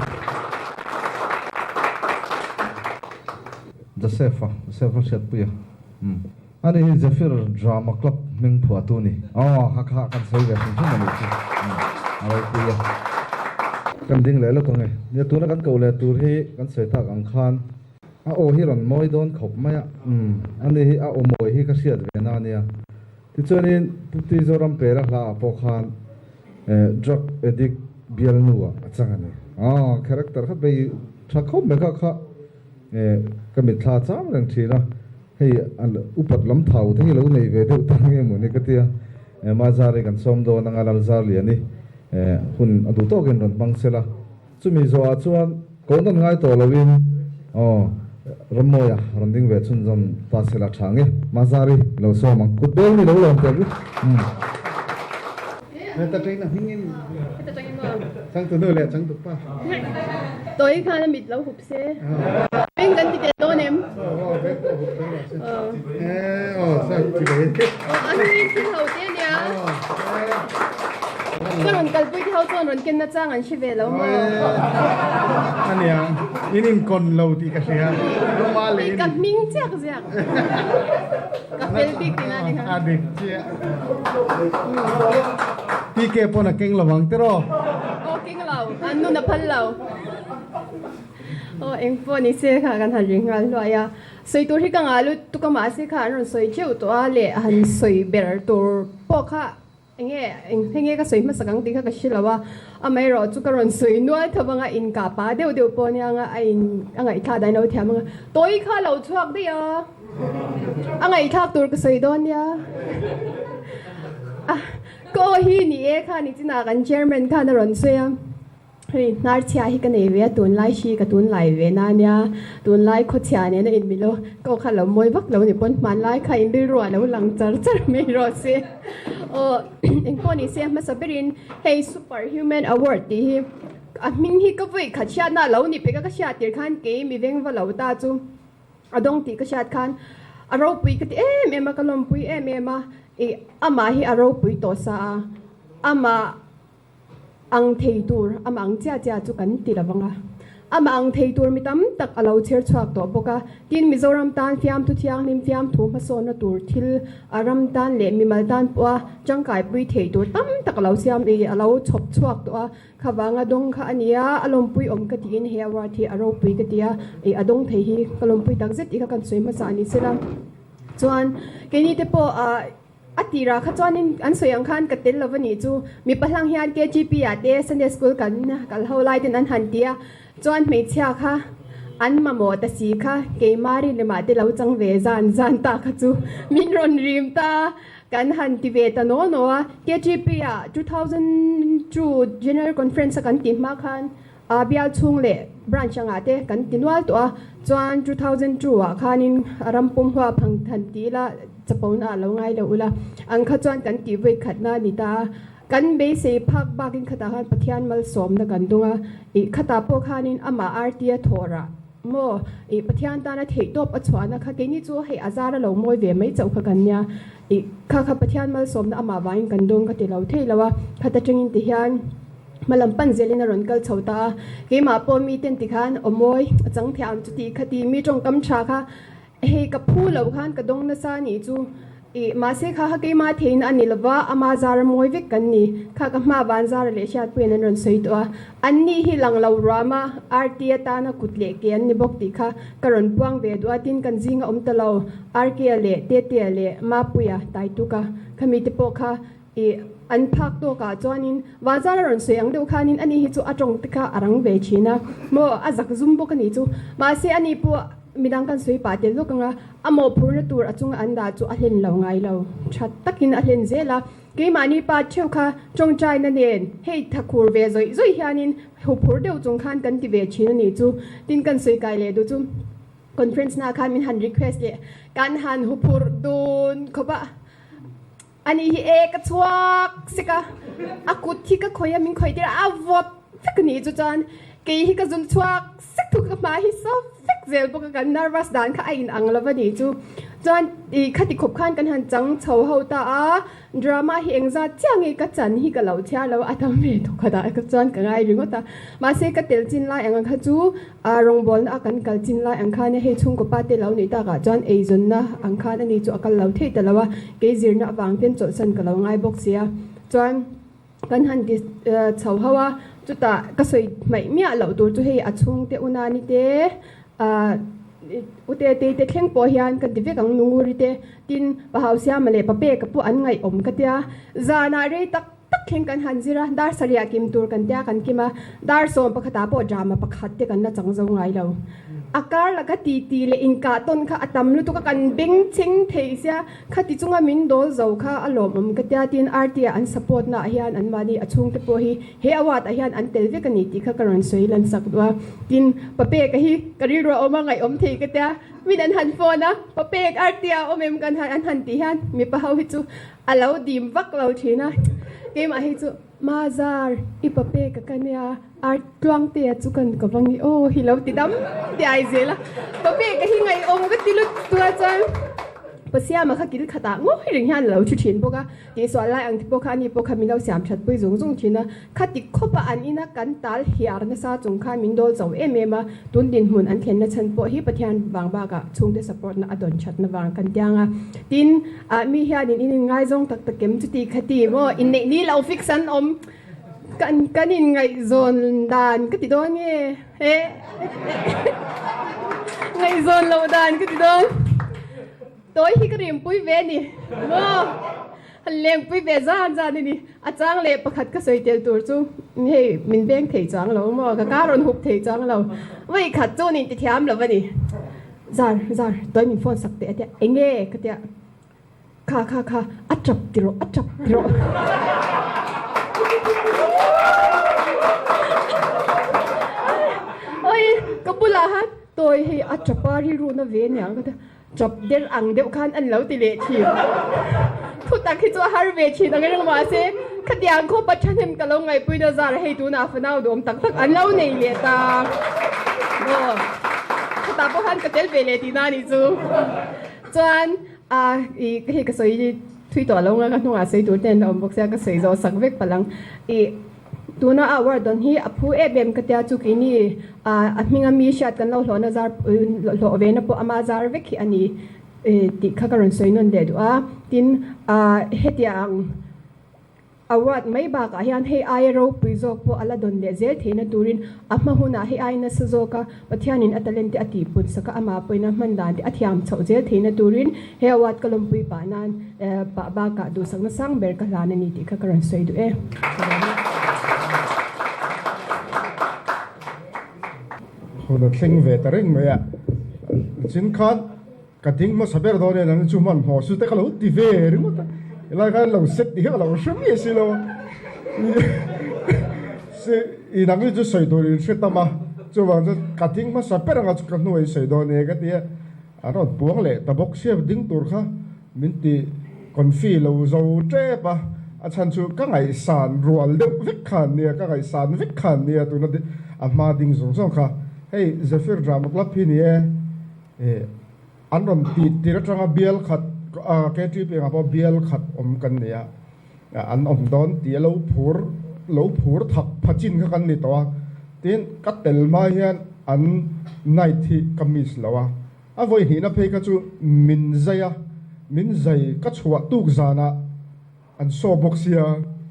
Joseph-a, Joseph-a hriatpuia, umm. Ani hi Zephyr Drama Club hming phuahtu ni. Aw, kha kha kan sawi ve hrim hrim a nih chu. A ropui e. Kan ding leh lawk ang e. Nia, tuna kan koh leh tur hi kan sawi tak ang khan a aw hi rawn mawi dawn khawp mai a. Umm, ani hi a aw mawi hi ka hriat ve na ania. Tichuanin Pu Tui Zoram Pera hla ah pawh khan drug addict bialnu ah a chang a ni. Aw, character kha bei tha khawp mai kha kha ka mitthla chang reng thin a. Hei upat lam thau te hi lo nei ve deuh ta nge maw ni ka tia. Mazari kan sawm dawn anga Lalzarliani hun a duh tawkin rawn hmang sela. Chumi zawhah chuan kohna ngai tawh loin aw Rammawia rawn ding ve chhunzawm ta sela tha nge. Mazari lo sawm ang. Kut beng mi lo lawm teh ang u. Heta tangin a hming in changtu nu leh changtu pa. Tawi khan a mit lo hup se. Beng kan ti tel dawn em? A hming in thil ho te ania. Ka rawn kalpui te ho chuan rawn ken nachang an hre ve lo maw? Ania, in inkawn lo tih ka hria. Ka hming chiak ziak. Ka fel bik tina ni kha. A dik chiah. TK pawn a keng lo ang tiraw? Aw keng lo, an nun a phal lo. Aw eng pawh ni se kha kan han ring nghal hluai a. Sawi tur hi ka ngah lut tuk a mahse kha an rawn sawi teuh tawh a leh han sawi ber tur pawh kha Enge eng nge ka sawi hmasak ang tih kha ka hre lo a, amaherawh chu ka rawn sawi nual tho vang a, inkah pah deuh deuh pawh ania anga a in a ngaihthlak dan lo thiam ang a, tawi kha lo chhuak daih a, a ngaihthlak tur ka sawi dawn nia. A ka aw hi ni e kha ni chinah kan chairman khan a rawn sawi a. Hei hnarchhia hi ka nei ve a, tunlai hri ka tunlai ve na ania, tunlai khawchhia nen a inmil aw, ka aw kha lo mawi vak lo ni pawn hmanlai kha in rilru ah lo lang char char mai rawh se. Aw engpawh ni se a hmasa berin hei Super Human Award tih hi a hming hi ka vawi khat hriatna a lo ni pek a, ka hriat tir khan kei mi veng va lo ta chu a dawng tih ka hriat khan a ropui ka ti em em a, ka lawmpui em em a, ih amah hi a ropui tawh sa a, amah Ang thei tur amah ang chiah chiah chu kan ti lo vang a. Amah ang thei tur mi tam tak a lo chher chhuak tawh bawk a. Tin, Mizoram tan fiamthu thianghlim fiamthu hmasawnna tur thil a ram tan leh mimal tan pawha tangkaipui thei tur tam tak a lo siam i a lo chhawp chhuak tawh a. Kha vanga dawng kha a ni a, a lawmpui awm ka tiin he award hi a ropui ka ti a, ih a dawng thei hi ka lawmpui tak zet tih kha kan sawi hmasa a ni sela. Chuan keini te pawh ah. A tirah kha chuanin an sawi ang khan ka tel lo a nih chu. Mipa hlang hian KGP ah te Sunday School kan kal ho lai ten an han ti a, chuan hmeichhia kha an mamawh ta si kha keimah rinlemah te lo chang ve zan zan ta kha chu min rawn rim ta kan han ti ve ta naw naw a. KGP ah 2002 General Conference a kan tih hma khan A bial chhung leh branch angah te kan ti nual tawh a, chuan 2002 ah khanin a ram pum hua phang than ti ila chapona ah lo ngai lo ula ang kha chuan kan tih vawi khatna a ni ta a, kan beisei phak bakin khatah khan Pathian malsawmna kan dung a, ih khatah pawh khanin amah RT a thawh rah maw ih Pathian tana theihtawp a chhuahna kha keini chu hei a zar a lo mawi ve mai chauh kha kan nia, ih kha kha Pathian malsawmna amah vangin kan dung ka ti lo thei lo a, khata tangin ti hian. Hmalam pan zelin a rawn kal chho ta a, keimah pawh mi ten tikhan aw mawi a chang thiam chuti khati mi tawngkam tha kha hei ka phu lo khan ka dawng nasa anih chu. Ih, mahse kha kha keimah theihna a ni lova, ama zara mawi vek kan ni. Kha ka hma van zara leh hriatpuiin an rawn sawi tawh a. An ni hi lang lo ruam a, RT atana kut leh ke an ni bawk tih kha ka rawn puang ve duh a, tin kan zinga awm ta lo, RK-a leh Tetea leh Mapuia, Taituka, khami te pawh kha ih, an phak tawkah chuanin Vanzara rawn sawi ang deuh khanin ani hi chu a tawng te kha a rang ve thin a, maw a zak zum bawk a nih chu. Mahse ani pawh midang kan sawi pah tel lawk ang a, a mawhphurna tur a chunga an dah chu a hlen lo ngai lo. Tha takin a hlen zel a, keimahni pa theuh kha tawngtaina nen hei thakhur ve zawih zawih hianin huphur deuh chung khan kan ti ve thin a nih chu. Tin kan sawi kai leh duh chu conference na khan min han request leh kan han huphur dun khawp a. Ani hi e ka chhuak sek a, a kut hi ka khawih a, min khawih tir a, a vawt vek a nih chu chuan kei hi ka zun chhuak sek thuk a, ka hma hi so vek zel bawk a, kan nervous dan kha a in ang lo a nih chu. Chuan i khati khawp khan kan han chang chho ho ta a, drama hi engzat chiah nge ka chan hi ka lo chhiar lo a, a tam ve thawk khat ah chuan ka ngai ringawt a, mahse ka tel chin lai ang kha chu A rawngbawlna a kan kal chin lai ang khan hei chhungkaw pa te lo nih takah chuan eizawnna ang khan ani chu a kal lo thei ta lo a, kei zirna avang ten chawlhsan ka lo ngai bawk sia. Chuan kan han ti chho ho a, chutah ka sawi hmaih miah loh tur chu hei a chhungte unani te ah ute tei te thleng pawh hian ka ti vek ang nunguri te tin Pahausiama leh Papeka pawh an ngaihawm ka tia zanah rei tak tak thleng kan han zir a, dar sarih ah kim tur kan tia kan kim a, dar sawm pakhatah pawh drama pakhat te kan la chang zo ngai lo. A kar laka titi leh inkah tawn kha a tam lutuk a, kan beng chheng thei sia, khati chunga min dawl zo kha a lawmawm ka tia tin RT ah an support na ah hian an mahni a chhungte pawh hi he award ah hian an tel vek a ni tih kha ka rawn sawi lan sak duh a, tin Papeka hi ka rilru a awm a ngaihawm thei ka tia, min an han phone a, Papek RT ah a awm em kan han an han tih hian mipa ho hi chu A lo dim vak lo thin a, keimah hi chu Mazar, i pa pek a ka nia, ar tluangtea chu kan ka va ngi aw hi lo ti dam diai zel a, pa pek a hi ngaihawm ka ti lut tu a chuan pa Siama kha kil khatah ngawi reng hian a lo thu thin bawk a, tihsual lai ang te pawh kha ani pawh kha min lo siam that pui zung zung thin a, khati khawpa an ina kan tal hiar nasa chung khan min dawl zo em em a, tun dinhmun an thlenna chhan pawh hi Pathian vang bakah chhungte support na a dawn thatna vang kan tiang a, tin Ah mi hianin in inngaizawng tak tak em chuti kha ti maw inneih ni lo fix an awm kan kan inngaihzawn dan ka ti dawn nge he ngaihzawn loh dan ka ti dawn tawi hi ka rimpui ve ni maw han lengpui ve zan zan a ni a chang leh pakhat ka sawi tel tur chu hei min veng thei chuang lo maw ka kar rawn hup thei chuang lo vawi khat chu nin ti thiam lo a ni. Zar, zar, tawi min phone sak teh a tia, enge ka tia, kha kha kha, a tap ti rawh, a tap ti rawh. Oi, ka bulah khan tawi hei a tap a rilru na ve aniang ka tia, tap der ang deuh khan an lo ti leh thin. Thutak hi chu a har ve thin ang reng mahse, khatiang khawpa thahnem ka lo ngaihpui na zar hei tunah fanau duhawm tak tak an lo nei leh ta. Aw, khutah pawh khan ka tel ve leh tihna a nih chu. Chuan a i hei ka sawi thui tawh lo nga ka hnungah sawi tur te an la awm bawk sia ka sawi zawh sak vek palh ang. I tuna a award dawn hi a phu em em ka tia chu keini a a hminga mi hriat kan lo hlawhna zar hlawh ve na pawh ama zar vek hi a ni. Tih kha ka rawn sawi nawn leh duh a, tin hetiang award mai bakah hian hei aia ropui zawk pawh a la dawn leh zel theihna turin a hma hunah hei aia nasa zawka Pathianin a talent te a tihpun sak a, amah pawhin a hman dan te a thiam chhoh zel theihna turin he award ka lawmpui pah nan pah bakah duhsakna sang ber ka hlan a ni tih kha ka rawn sawi duh e. Hun a thleng ve ta reng mai a, chin khan Ka ding hmasa ber dawn nen an chu hmanhmawh su te ka lo ti ve ringawt a, helai khan lo set tih hi ka lo hre miah si lo a, si i nang hi chu sawi tur in hre tam a, chuvang chuan ka ding hmasa ber anga chu ka hnuai sawi dawn e ka ti a, an rawn puang leh ta bawk sia ding tur kha min ti confi lo zo tep a, a chhan chu ka ngaihsan rual deuh vek khan nia, ka ngaihsan vek khan nia tuna a hma ding zawng zawng kha, hei Zephyr Drama Club hi ni e. An rawn tih tir atanga bial khat KTP engah pawh bial khat awm kan nei a, an awm dawn tih a lo phur lo phur thak pha chin kha kan ni tawh a, tin ka tel hma hian an night hi ka miss lo a, a vawi hnihna phei kha chu min zai a. min zai ka chhuah tuk zanah an saw bawk sia,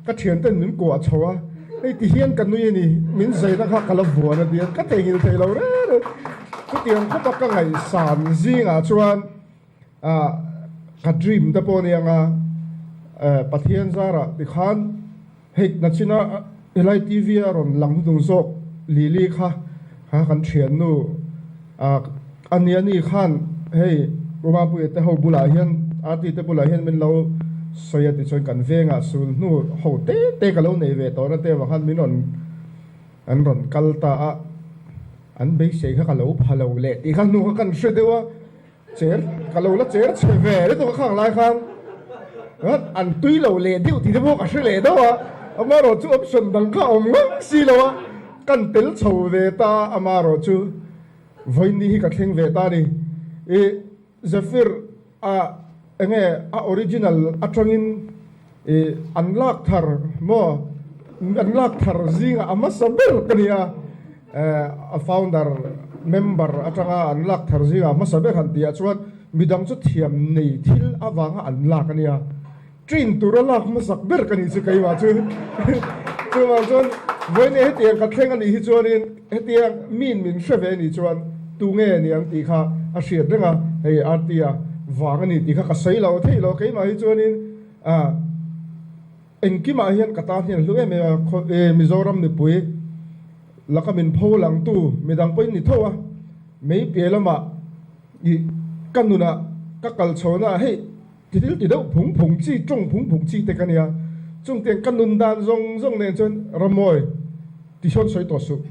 ka thianten min kuah chho a, hei ti hian ka nui a ni, min zaina kha ka la vuan a tia, ka theihnghilh thei lo reng reng. Chutiang khawpa ka ngaihsan zingah chuan ah ka dream te pawh a ni ang a, Pathian zarah tikhan hei nachina helai TV a rawn lang hnuhnung zawk Lily kha kha kan thiannu ah a nia ni khan hei Umapuia te ho bulah hian RT te bulah hian min lo sawi a tichuan kan vengah sul hnu ho te te ka lo nei ve tawh na te avang khan min rawn an rawn kal ta a, an beisei kha ka lo pha lo leh tih kha hnu kha kan hre deuh a. Cher, ka lo la cher chhe ve lutuk a khang lai khan an tui lo leh deuh tih te pawh ka hre leh deuh a, amaherawh chu option dang kha a awm ngang si lo a, kan tel chho ve ta a, amaherawh chu vawiin hi ka thleng ve ta a ni. I Zephyr a enge a original atangin i an lak thar maw an lak thar zingah a hmasa ber ka ni a. A founder member atanga an lak thar zingah hmasa ber han tihah chuan midang chu thiam nei thil avanga an lak a nia. Train tura lak hmasak ber ka nih chu keimah chu. Chuvang chuan vawiin hetiang ka thleng a nih hi chuanin hetiang min min hre ve nih chuan tunge a ni ang tih kha a hriat reng a, hei RT-a vang a ni tih kha ka sawi lo theih lo keimah hi chuanin Engkimah hian ka tan hian hlu em em a, khaw Mizoram mipui laka min pho langtu midang pawhin ni tho a, mei piah lamah ih ka nunah ka kal chhohna ah hei ti thil ti deuh phung phung chi, tawng phung phung chi te ka nia, chungtiang ka nun dan zawng zawng nen chuan Rammawi ti sawn sawi tawh suh.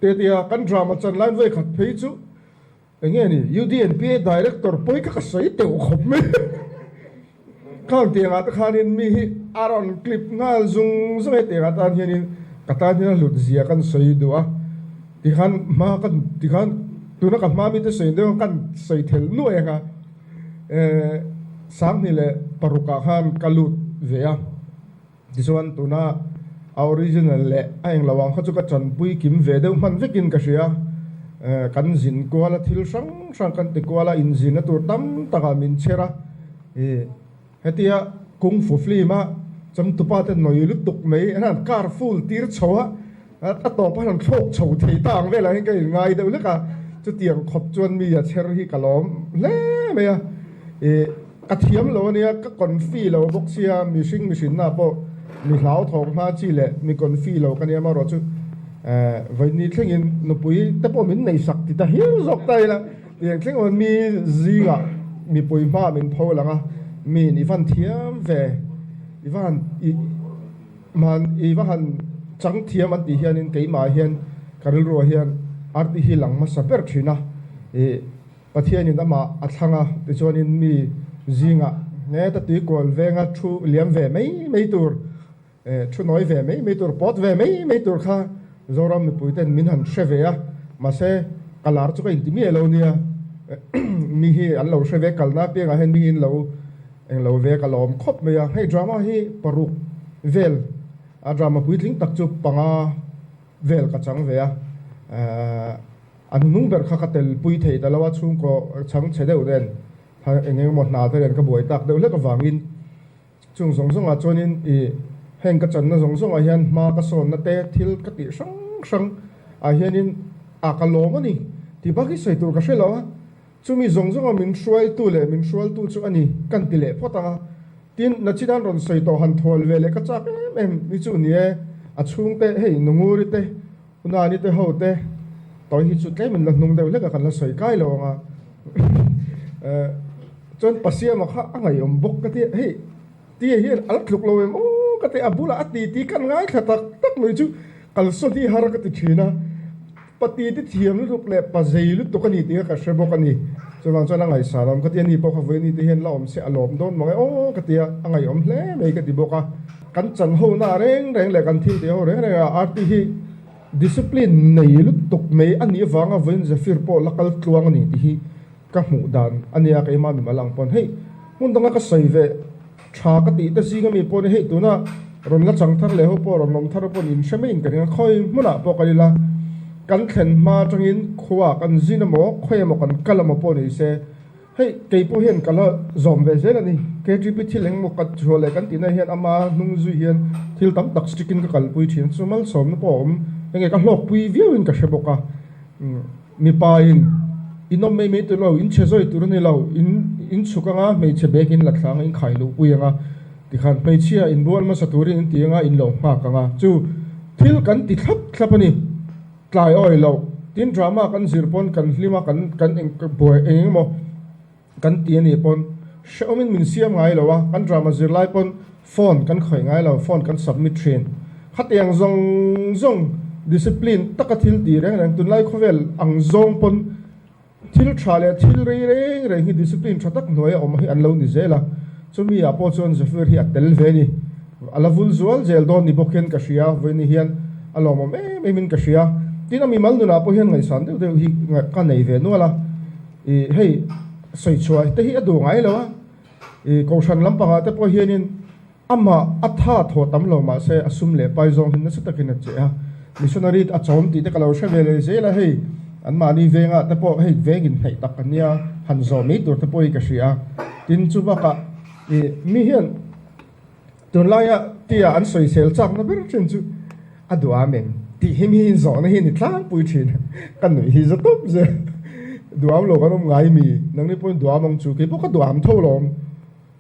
Tetea kan drama chan lain vawikhat phei chu Enge ni UDNPA Director pawi kha ka sawi teuh khawp mai. Khang tiangah te khanin mi hi a rawn clip nghal zung zung e tiangah tan hianin ka tan hian a hlut zia kan sawi duh a. Tikhan hma kan tikhan tuna ka hma mite sawi deuh kan sawi thel nuai ang a. Eh Sanghnih leh parukah khan ka lut ve a. Tichuan tuna a original leh a englo ang kha chu ka chanpui kim ve deuh hman vekin ka hria. Kan zin kual a, thil hrang hrang kan ti kual a, inzirna tur tam takah min chher a. Hetia Kung Fu film a changtupa te nawi lutuk mai an han car full tir chho a, a tawp a han thlawk chho thei ta ang velah hian ka inngai deuh hlek a. Chutiang khawp chuan mi a chher hi ka lawm hle mai a. Ka thiam lo ania, ka confi lo bawk sia, mihring mihrinna pawh mi hlauthawng hma chi leh mi confi lo ka nia amaherawh chu vawiin thlengin nupui te pawh min nei sak ti ta hial zawk ta ila tiang thleng awm mi zingah mipui hma min pho lang a, miin i van thiam ve, i va han i man i va han chang thiam an tih hianin keimah hian ka rilruah hian arti hi lang hmasa ber thin a, ih. Pathianin amah a thlang a, tichuanin mi zingah heta tuikual venga thu liam ve mai mai tur, thu nawi ve mai mai tur, pawt ve mai mai tur kha Zoram mipuiten min han hre ve a, mahse ka lar chu ka inti miah lo nia, mi hi an lo hre ve kalna apiangah hian mi hi an lo englo ve ka lawm khawp mai a, hei drama hi paruk vel a drama puitling tak chu panga vel ka chang ve a, A hnung ber kha ka tel pui thei ta lo a, chhungkaw chhang chhe deuh nen eng eng emaw hna te nen ka buai tak deuh hlek avangin chung zawng zawngah chuanin i heng ka channa zawng zawngah hian hma ka sawnna te thil ka tih hrang hrang ah hianin a ka lawm a ni tih bak hi sawi tur ka hre lo a, chumi zawng zawnga min hruaitu leh min hrualtu chu a ni kan ti leh phawt ang a, tin Nachinan rawn sawi tawh han thawl ve leh ka chak em em ni chu ni e, a chhungte hei Nunguri te Unani te ho te tawi hi chu tlem in la hnung deuh hlek a kan la sawi kai lo ang a chuan Pasiama kha a ngaihawm bawk ka ti a hei tia hian a la tluk lo em aw ka ti a bulah a ti ti kan ngaithla tak tak mai chu kalsawn hi har ka ti thin a pati te thiam lutuk leh pa zei lutuk a ni tih kha ka hre bawk a ni chuvang chuan a ngaihsan awm ka ti a ni pawh kha vawiin ni te hian la awm se a lawm dawn mang e aw ka ti a a ngaihawm hle mai ka ti bawk a. Kan chan ho na reng reng leh kan thil tih ho reng reng ah RT hi discipline nei lutuk mai a nih avanga vawiin Zephyr pawh la kal tluang a ni tih hi ka hmuh dan a nia keimah mimal ang pawn hei hmun danga ka sawi ve tha ka tih te zing ami pawh ni hei tuna rawn la chang thar leh ho pawh rawn lawm thar pawh in hre maiin ka ring a khawi hmunah pawh kal ila kan thlen hma atangin khua kan zin emaw khawi emaw kan kal emaw pawh ni se. Hei kei pawh hian ka la zawm ve zel a ni. KTP thil engemaw ka chhuah leh kan tihna hian ama hnung zui hian thil tam tak strict in ka kalpui thin. Chu malsawmna pawh a awm. Enge ka hlawkpui viau in ka hre bawk a. Mipa in in awm mai mai tur lo, in chhe zawi tur a ni lo, in in chhuk anga hmeichhe bag in la thla anga in khai luh pui anga tikhan hmeichhia in bual hmasa turin in ti anga in lo nghak anga chu thil kan ti thlap thlap a ni. Tlai awi lo, tin drama kan zir pawn kan hlim a kan kan eng buai eng eng emaw kan ti a nih pawn hrehawmin min siam ngai lo a, kan drama zir lai pawn phone kan khawih ngai lo, phone kan submit thin. Khatiang zawng zawng discipline taka thil ti reng reng tunlai khawvel ang zawng pawn Thil tha leh thil rei reng reng hi discipline tha tak hnuaia awm hi an lo ni zel a, chumi ah pawh chuan Zephyr hi a tel ve a ni. A la vul zual zel dawn ni bawk hian ka hria, vawiin hian a lawmawm em em in ka hria. Tin, a mimal nunah pawh hian ngaihsan deuh deuh hi ka nei ve nual a, ih hei sawi chhuah te hi a duh ngai lo a, ih kohhran lampangah te pawh hianin Amah a tha thaw tam lo mahse a sum leh pai zawng hi nasa takin a che a, missionary a chawm tih te ka lo hre ve leh zel a, hei anmahni vengah te pawh hei veng inhnaih tak a nia, han zawh mai tur te pawh hi ka hria a, tin chu bakah ih mi hian tunlaia tia an sawisel chakna ber thin chu a duham em tih hi mi zawhna hi ni tlangpui thin a, ka nuih hi za tawp zel, duham lo kan awm ngai mi, nangni pawhin duham ang chu, keipawh ka duham tho lawm.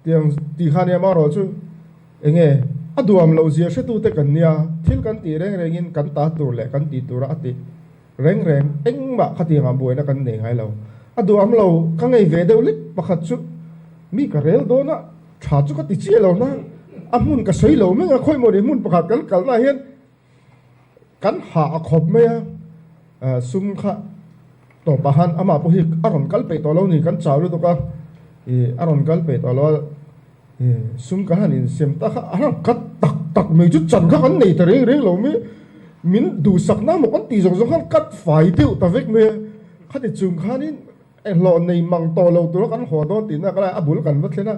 Tiang tih kha nia marawh chu enge a duam loh zia hretute kan nia, thil kan tih reng rengin kan ta tur leh kan tih tura a tih reng reng engmah khatiangah buaina kan nei ngai lo. A duam lo ka ngei ve deuh lek pakhat chu mi ka rel dawn a, tha chu ka ti chiah lo na, a hmun ka sawi lo meng a, khawi maw ni hmun pakhat kan kalnaah hian Kan hah a khawp mai a, sum kha tawpah khan amah pawh hi a rawn kal peih tawh lo ni, kan chau lutuk a, ih a rawn kal peih tawh lo a, ih sum kan han insem tak kha a han cut tak tak mai chu chan kha kan nei ta reng reng lo mai, min duhsakna emaw kan tih zawng zawng khan cut fai deuh ta vek mai a, khati chung khanin Hlawh nei mang tawh lo tura kan haw dawn tihna ka lai a bul kan va thlen a,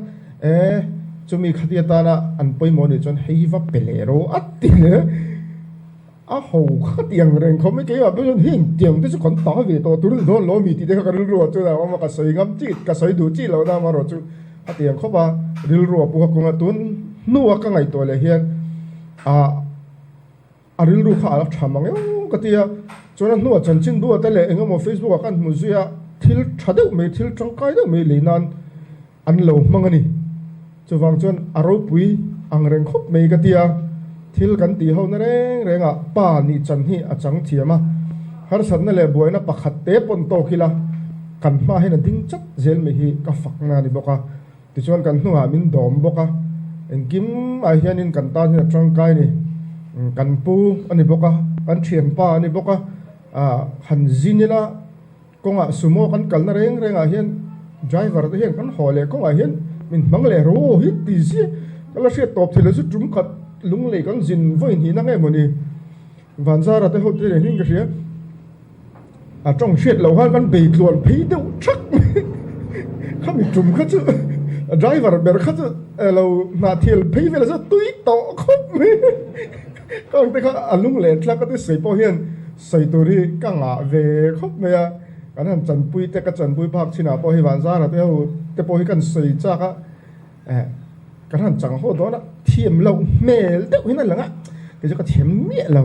e chumi khati atana an pawimawh nih chuan hei hi va pe leh ro a ti leh a ho kha tiang reng khawp mai keimah pawh chuan heng tiang te chu kan ta ve tawh tur ni dawn lo mi tih te kha ka rilru ah chuan a awm a ka sawi ngam chi ka sawi duh chi lo na amaherawh chu a tiang khawp a rilru a pu kha kawng a tun hnua ka ngaihtuah leh hian ah A rilru kha a la tha mang eng ka ti a, chuan a hnuah chanchinbu ah te leh eng emaw Facebook ah kan hmu zui a, thil tha deuh mai, thil tangkai deuh mai lei nan an lo hmang a ni. Chuvang chuan a ropui ang reng khawp mai ka ti a, thil kan tih ho na reng reng ah pa nih chan hi a chang thiam a, harsatna leh buaina pakhat te pawn tawk ila kan hma hian a ding chat zel mai hi ka fakna a ni bawk a. Tichuan kan hnungah min dawm bawk a, engkim ah hianin kan tan hian a tangkai a ni. Kan pu a ni bawk a, kan thianpa a ni bawk a, ah han zin ila kawngah sumo kan kalna reng rengah hian driver te hian kan haw leh kawngah hian min hmang leh ro hi ti zia ka la hriat tawp thei lo chu tum khat lunglei kan zin vawi hnihna nge mawni Vanzara te ho te leh hling ka hria. A tawng hriat loh khan kan bei tluan phei deuh thak mai. Khami tum kha chu a driver ber kha chu alo hnahthial phei vel chu tui tawh khawp mai. Kang te kha a lung leh thlak a ti sawi pawh hian sawi tur hi ka ngah ve khawp mai a. Kan han chanpui te ka chanpui phak chinah pawh hei Vanzara te ho te pawh hi kan sawi chak a. Eh kan han chang haw dawn a, thiam loh hmel deuh hian a lang a, kei chu ka thiam miah lo,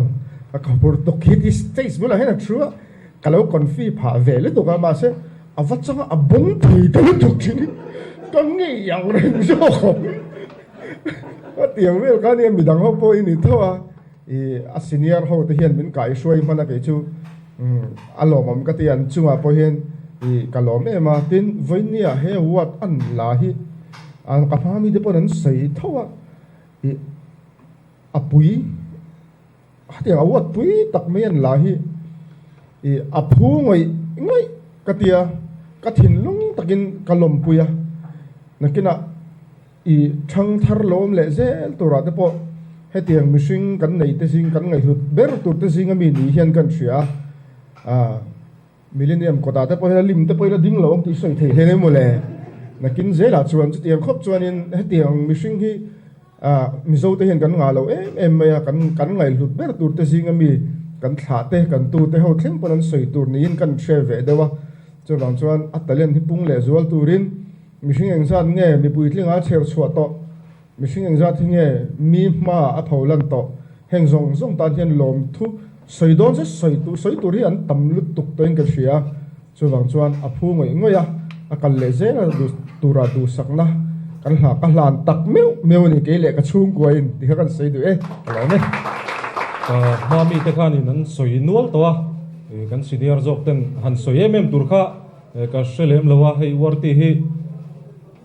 ka khawpur tuk hi ti stage bulah hian a thu a, ka lo confi phah ve lutuk a, mahse a va chang a, a bawng thei ta lutuk thin hi ka ngei ang reng zawk awm ka tiang vel kha nia midang ho pawh i ni tho a, ih a senior ho te hian min kaihruai hman a kei chu a lawmawm ka ti a, an chungah pawh hian ih ka lawm em a, tin vawinia he ward an la hi ka hma mite pawhin an sawi tho a, ih a pui hetiang a ward pui tak mai an la hi ih a phu ngawih ngawih ka ti a, ka thinlung takin ka lawmpui a, nakinah. I thang thar lawm leh zel turah te pawh hetiang mihring kan nei te zing kan ngaihhlut ber tur te zing ami ni hian kan hria a, Millennium kawtah te pawh hian a lim te pawh ila ding lo ang tih sawi thei hle maw le. Nakin zelah chuan chutiang khawp chuanin hetiang mihring hi Mizo te hian kan ngah lo em em mai a, kan kan ngaihhlut ber tur te zing ami kan thlah te kan tu te ho thleng pawn an sawi tur niin kan hre ve deuh a. Chuvang chuan a talent hi pung leh zual turin mihring engzat nge mipui tlinga a chher chhuah tawh, mihring engzat hi nge mi hmaah a tho lan tawh, heng zawng zawng tan hian lawmthu sawi dawn se sawi tur sawi tur hi an tam lutuk tawhin ka hria. Chuvang chuan a phu ngawih ngawih a, a kal leh zel a tura duhsakna kan hla ka hlan tak meuh meuh a ni kei leh ka chhungkuain ti kha kan sawi duh e, ka lawm e. Ka hma mite khanin an sawi nual tawh a, kan senior zawk ten han sawi em em tur kha ka hre lem lo a, hei URT hi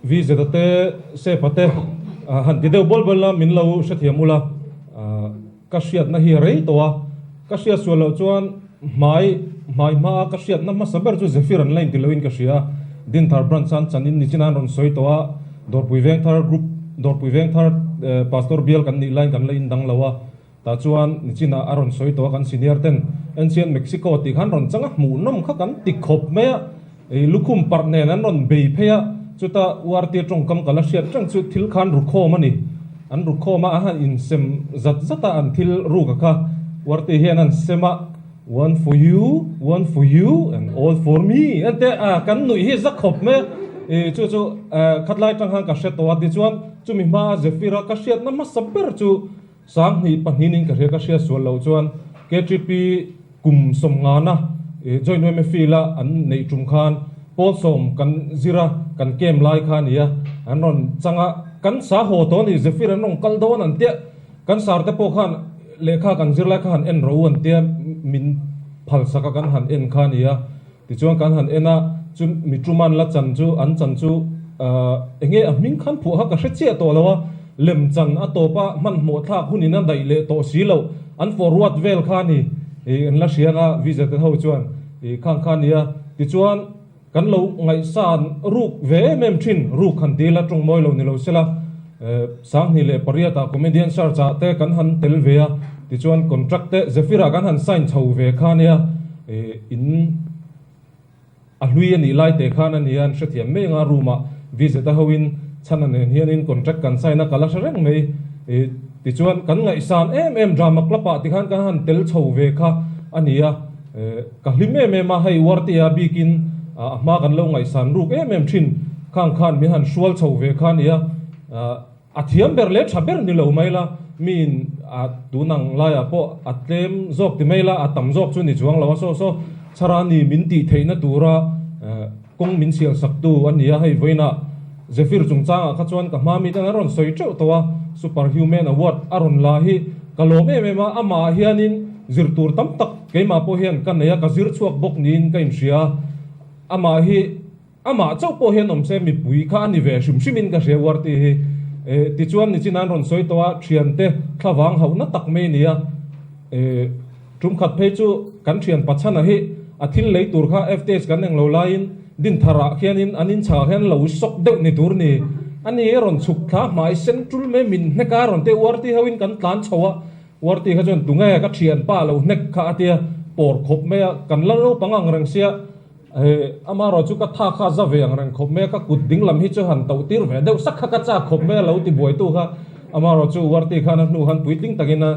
VZ a te Sepa te han ti deuh bawl bawl la min lo hrethiam ula. Ka hriatna hi a rei tawh a, ka hriat sual loh chuan hmai hmai hmaa ka hriatna hmasa ber chu Zephyr an la inti loin ka hria. Dinthar Branch an chanin nichin an rawn sawi tawh a, Dawrpui Vengthar Group Dawrpui Vengthar Pastor bial kan nih laiin kan la indang lo a, tah chuan nichinah a rawn sawi tawh a kan senior ten Ancient Mexico tih khan rawn chang a, hmuhnawm kha kan ti khawp mai a, lukhum parh nen an rawn bei phei a, chuta URT tawngkam ka la hriat reng chu thil khan rukhawm a ni. An rukhawm a, an han insem zat zat a, an thil ruk a kha URT hian an sem a, one for you, one for you and all for me an ti a, kan nuih hi za khawp mai a, ih chu chu khatlai tang khan ka hre tawh a, tichuan chumi hmaa Zephyr a ka hriatna hmasa ber chu 2000 in ka hria ka hriat sual loh chuan KTP kum sawmngana joint yma field a an neih tum khan pawl sawm kan zir a kan camp lai kha a ni a an rawn chang a kan sa haw tawh a ni Zephyr an rawn kal dawn an tia kan sar te pawh khan lehkha kan zir lai kha han en rawh u an tia min phal sak a kan han en kha a ni a tichuan kan han en a chu mi tuman la chan chu an chan chu eng nge a hming khan phuah kha ka hre chiah tawh lo a lem chan a tawp a hmanhmawh thlak hunin a daih leh tawh si loh an forward vel kha a ni ih an la hria anga visa te ho chuan ih khang kha a ni a tichuan kan lo ngaihsan ruk ve em em thin ruk han ti ila tawng mawi lo ni lo sela 2008 ah comedian search ah te kan han tel ve a tichuan contract te Zephyr ah kan han sign chho ve kha a nia ih in A hlui a nih lai teh khan a nia an hrethiam mai anga room ah VZ a ho in chhan a nen hian in contract kan sign a ka la hre reng mai i tichuan kan ngaihsan em em drama club ah tikhan kan han tel chho ve kha a nia ka hlim em em a hei Uartea bik in a hma kan lo ngaihsan ruk em em thin khang khan min han hrual chho ve kha a nia. A thiam ber leh tha ber ni lo mai la, miin a tun ang laiah pawh a tlem zawk ti mai la, a tam zawk chu ni chuang lo a, saw saw Chharani min tih theihna tura kawng min sial saktu a ni a, hei vawiinah Zephyr chungchangah kha chuan ka hma miten an rawn sawi teuh tawh a, Super Human Award a rawn la hi ka lawm em em a, amah hianin zir tur tam tak keimah pawh hian ka nei a, ka zir chhuak bawk niin ka inhria a, amah hi. Amah chauh pawh hian awm se mipui kha a ni ve hrim hrimin ka hria uar tih hi. Eh, tichuan nichin an rawn sawi tawh a, thiante thlavang hauhna tak mai a ni a. Eh, tum khat phei chu kan thian Pachhana hi a thil lei tur kha FTH kan englo laiin Dintharah khianin an inchhakah khian lo sawk deuh ni tur ni. A ni a rawn chhuk thla hmai sen tul mai min hnek a, rawn teh uar tih hoin kan tlan chho a. Uar tih kha chuan tunge ka thianpa lo hnek kha a tia pawr khawp mai a, kan la naupang ang reng sia. He amarawh chu ka tha kha za ve ang reng khawp mai a, ka kut ding lam hi chu han toh tir ve deuh sak kha ka chak khawp mai a lo ti buaitu kha amarawh chu Uarti khan a hnu khan puitling takin a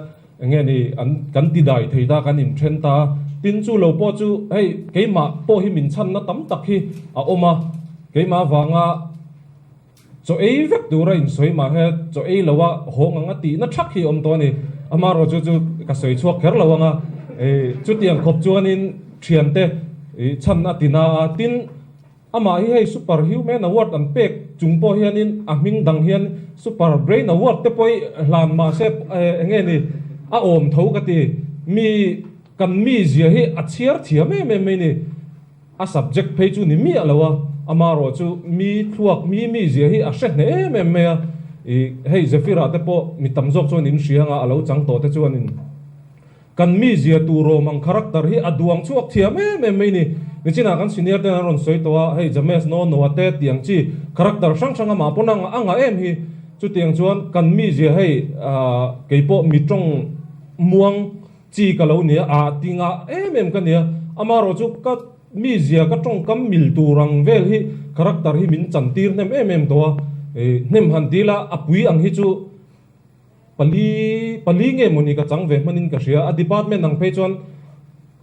enge ni an kan ti dai thei ta kan inthen ta a, tin chu lo pawh chu hei keimah pawh hi min chhanna tam tak hi a awm a, keimah avanga Chaw ei vek tura insawi mah he chaw ei lo a hawng ang a tihna thak hi a awm tawh a ni. Amaherawh chu chu ka sawi chhuak kher lo ang a, chutiang khawp chuanin thiante chhan a ti na a, tin amah hi hei Super Human Award an pek chung pawh hianin a hming dang hian Super Brain Award te pawh hi hlan mah se eng nge ni a awm tho ka ti. Mi kan mizia hi a chhiar thiam em em mai ni. A subject phei chu ni miah lo a, amaherawh chu mi thluak mi mizia hi a hre hneh em em mai a, ih hei Zephyr-ah te pawh mi tam zawk chuan in hria anga a lo chang tawh te chuanin kan mizia tur awm ang character hi a duang chhuak thiam em em mai ni. Nichinah kan senior ten an rawn sawi tawh a, hei James no Noah te tih ang chi character hrang hrang amah pawn a ngah em hi, chutiang chuan kan mizia hei keipawh mi tawng muang Chi ka lo nia, ah ti ngah em em ka nia, amaherawh chu ka mizia ka tawngkam mil tur ang vel hi character hi min chan tir hnem em em tawh a, hnem han ti ila a pui ang hi chu pali pali nge mawni ka chang ve hmanin ka hria, a department ang phei chuan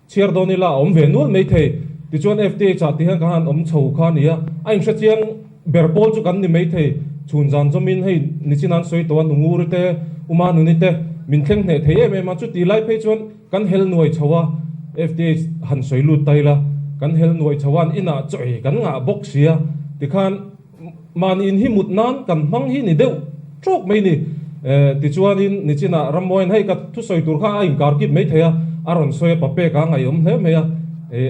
chhiar dawn ila a awm ve nual mai thei. Tichuan FTH ah ti hian kan han awm chho kha a ni a, a inhrechiang ber pawl chu kan ni maithei. Chhun zan zawmin hei nichin an sawi tawh a, Nunguri te, Uma Nuni te min thleng hneh thei em em a, chuti lai phei chuan kan hel nuai chho a, FTH han sawi lut ta ila, kan hel nuai chho a, an inah chaw ei kan ngah bawk si a, tikhan Mahni in hi mut nan kan hmang hi ni deuh trawk mai ni. Tichuanin nichinah Rammuaiin hei ka thusawi tur kha a inkar kip mai thei a, a rawn sawi a, papek a ngaihawm hle mai a.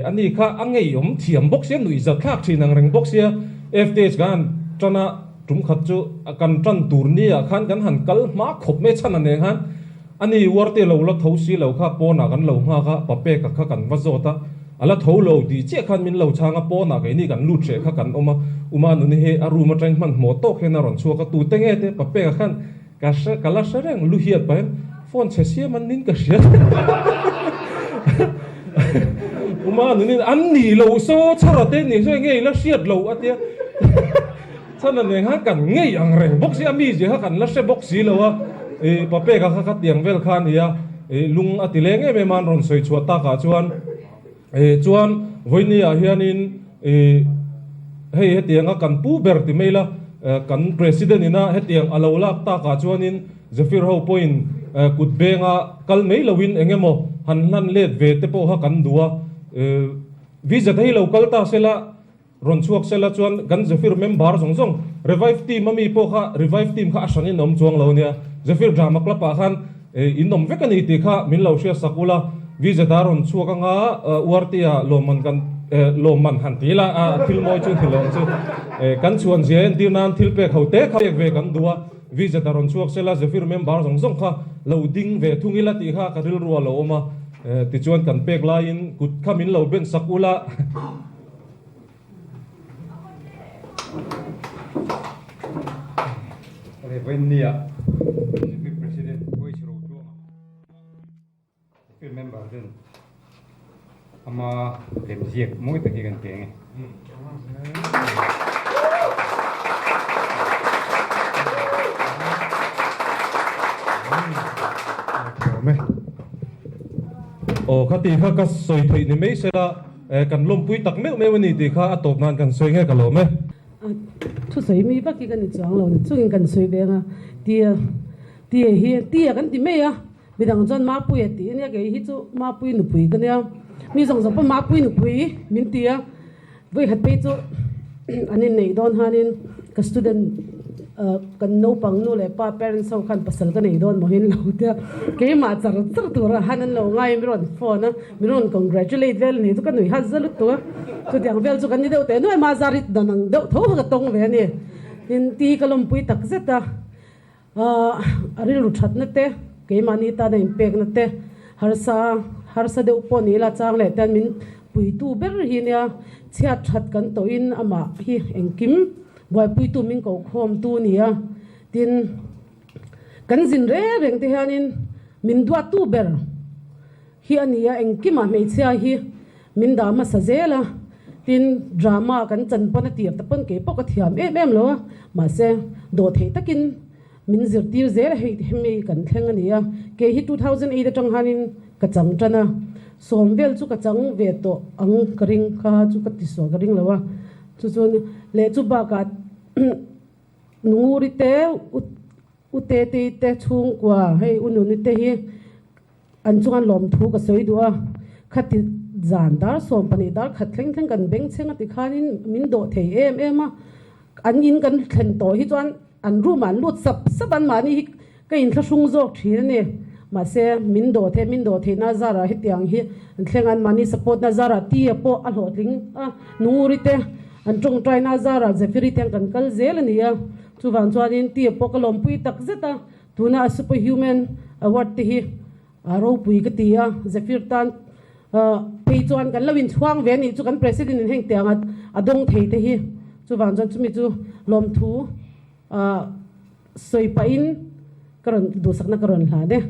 Ani kha a ngeiawm thiam bawk sia, nuihzat thlak thin ang reng bawk sia. FTH kan han tan a, tum khat chu kan tan tur ni ah khan kan han kal hma khawp mai chhan a neng khan ani uarte lo la tho si lo kha pawnah kan lo nghak a, papeka kha kan va zawt a. A la tho lo tih chiah khan min lo chhang a, pawnah keini kan lut hreh kha kan awm a, Uma nuni hi a room atangin hmanhmawh tawk hian a rawn chhuak a, tute nge te papeka khan ka hre ka la hre reng lu hiat pahin phone chhe siam an nin ka hria Uma nunin an nih loh saw chhara te nih saw enge i la hriat loh a tia chhan a nen khan kan ngei ang reng bawk si a mi zia kha kan la hre bawk si lo a, ih papeka kha kha tiang vel kha a ni a. Ih lung a ti leng em em a an rawn sawi chhuah takah chuan ih chuan vawinia hianin ih hei hetianga kan pu ber ti mai la kan president ina hetiang a lo lak takah chuanin Zephyr ho pawhin kut benga kal mai loin eng emaw han hlan let ve te pawh kha kan duh a ih visa te hi lo kal ta sela Rawn chhuak sela chuan kan Zephyr member zawng zawng Revive team a mi pawh kha Revive team kha a hran in awm chuang lo nia. Zephyr Drama Club ah khan in awm vek a ni tih kha min lo hria sak ula. VZ a rawn chhuak anga URT-a lawmman kan lawmman han ti ila a thil mawi chu ni lo ang chu. Kan chhuan zia entir nan thil pek ho te kha pek ve kan duh a. VZ a rawn chhuak sela Zephyr member zawng zawng kha lo ding ve thung ila tih kha ka rilru a lo awm a. Tichuan kan pek laiin kut kha min lo ben sak ula. Revenue-ah Executive President Voice Rotuanga Executive Member ten ama lemziak mawi tak hi kan pe ang e. Aw khati kha ka sawi theih ni mai sela. Kan lawmpui tak meuh meuh a ni tih kha a tawp nan kan sawi nge ka lawm e. Thusawi mi vak hi ka ni chuang lo ni chungin kan sawi ve ang a, tia tia hi tia kan ti mai a, midang chuan Mapui a ti a nia kei hi chu Mapui nupui ka nia, mi zawng zawng pawh Mapui nupui min ti a, vawikhat phei chu an inneih dawn hanin ka student Kan naupang nu leh pa parents ho khan pasal ka nei dawn maw hin lo tia keimah char char tur a han an lo ngai a mi rawn phone a mi rawn congratulate vel ni chu ka nui hat za lutuk a chutiang vel chu kan ni deuh teh nuai ma zar hi dan ang deuh tho kha ka tawng ve a ni tin ti hi ka lawmpui tak zet a a rilru thatna te keimahni tana inpekna te harsa harsa deuh pawh ni ila chang leh te min puitu ber hi nia chhiat that kan tawhin amah hi engkim Buaipuitu min kohkhawmtu ni a, tin, kan zin reng reng te hianin min duattu ber hi a ni a, engkimah hmeichhia hi min dah hmasa zel a, tin, drama kan chan pawn a tir ta pawn kei pawh ka thiam em em lo a, mahse, dawhtheih takin min zirtir zel a, hei hemi kan thleng a ni a, kei hi 2008 atang hianin ka chang tan a, sawm vel chu ka chang ve tawh ang ka ring kha chu ka tisual ka ring lo a. Chu chuan leh chu bakah Nunguri te, U Tetei te chhungkua hei U Nuni te hi an chuan lawmthu ka sawi duh a, khati zan dar 12 dar khat thleng thleng kan beng chheng a ti khanin min dawh thei em em a, an in kan thlen tawh hi chuan an room ah an lut sap sap an mahni hi Ka inthlahrung zawk thin a ni. Mahse, min dawh theih, min dawh theihna zarah hetiang hi an thleng a, anmahni support-na zarah Tia pawh a hlawhtling a, Nunguri te an tawngtaina zarah Zephyri te an kan kal zel a ni a. Chuvang chuanin Tia pawh ka lawmpui tak zet a, tuna a Superhuman Award te hi a ropui ka ti a, Zephyr tan phei chuan kan lo inchhuang ve a nih chu kan President in heng tiang a dawng thei te hi. Chuvang chuan chumi chu lawmthu Sawi pahin ka rawn duhsakna ka rawn hlan e.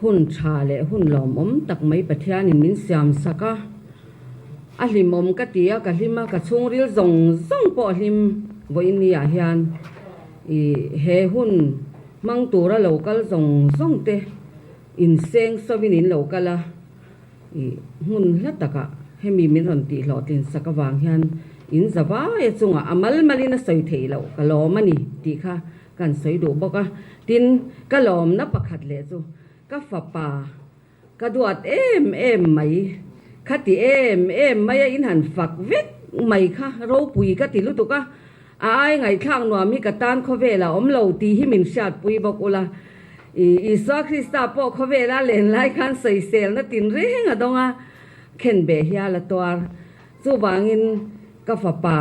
Hun tha leh hun lawmawm tak mai Pathianin min siam sak a, a hlimawm ka ti a, ka hlim a, ka chhungril zawng zawng pawh a hlim vawiinniah hian ih he hun hmang tura lo kal zawng zawng te. Inseng sawin in lo kal a, i hmun hla takah hemi min rawn tih hlawhtlin sak avang hian in za vaia chungah a mal malin a sawi theih loh ka lawm a ni tih kha kan sawi duh bawk a. Tin, ka lawmna pakhat leh chu ka fapa ka duat em em mai, khati em em maia in han fak vek mai kha ropui ka ti lutuk a, A ai ngaihthlak nuam hi ka tan khawvel a awm lo tih hi min hriatpui bawk ula. I Isua Krista pawh khawvela len lai khan sawiselna tinreng a dawng a, khenbeh hial a tuar. Chuvangin ka fapa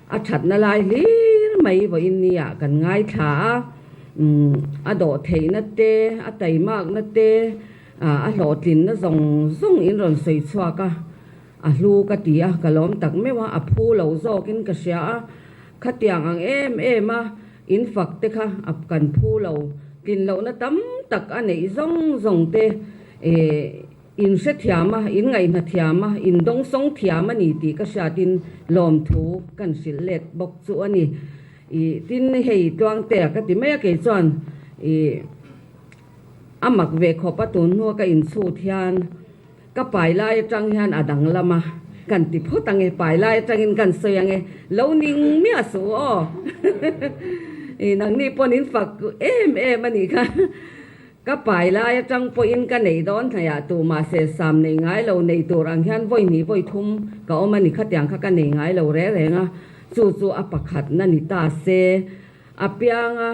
a thatna lai hlir mai vawiin ni ah kan ngaithla a, a dawh theihna te, a taimakna te, a hlawhtlinna zawng zawng in rawn sawi chhuak a. A hlu ka ti a, ka lawm tak meuh a, a phu lo zawkin ka hria a, khatiang ang em em a in fak te kha a kan phu lo, tlin lohna tam tak a neih zawng zawng te eh in hrethiam a, in ngaihna thiam a, in dawngsawng thiam a ni tih ka hriatin lawmthu kan hrilh let bawk chu a ni. Ih tin hei Tluangtea ka ti mai a kei chuan ih a mak ve khawp a tun hnua ka inchhut hian, Ka pai lai atang hian a danglam a, kan ti phawt ang e, pai lai atangin kan sawi ang e, lo ning miah suh aw. I nangni pawn in fak em em a nih kha. Ka pai lai atang pawhin ka nei dawn hnaiah tumah sesam nei ngai lo nei tur ang hian vawi hnih vawi thum ka awm a ni khatiang kha ka nei ngai lo reng reng a, chu chu a pakhatna ni ta se a piang a.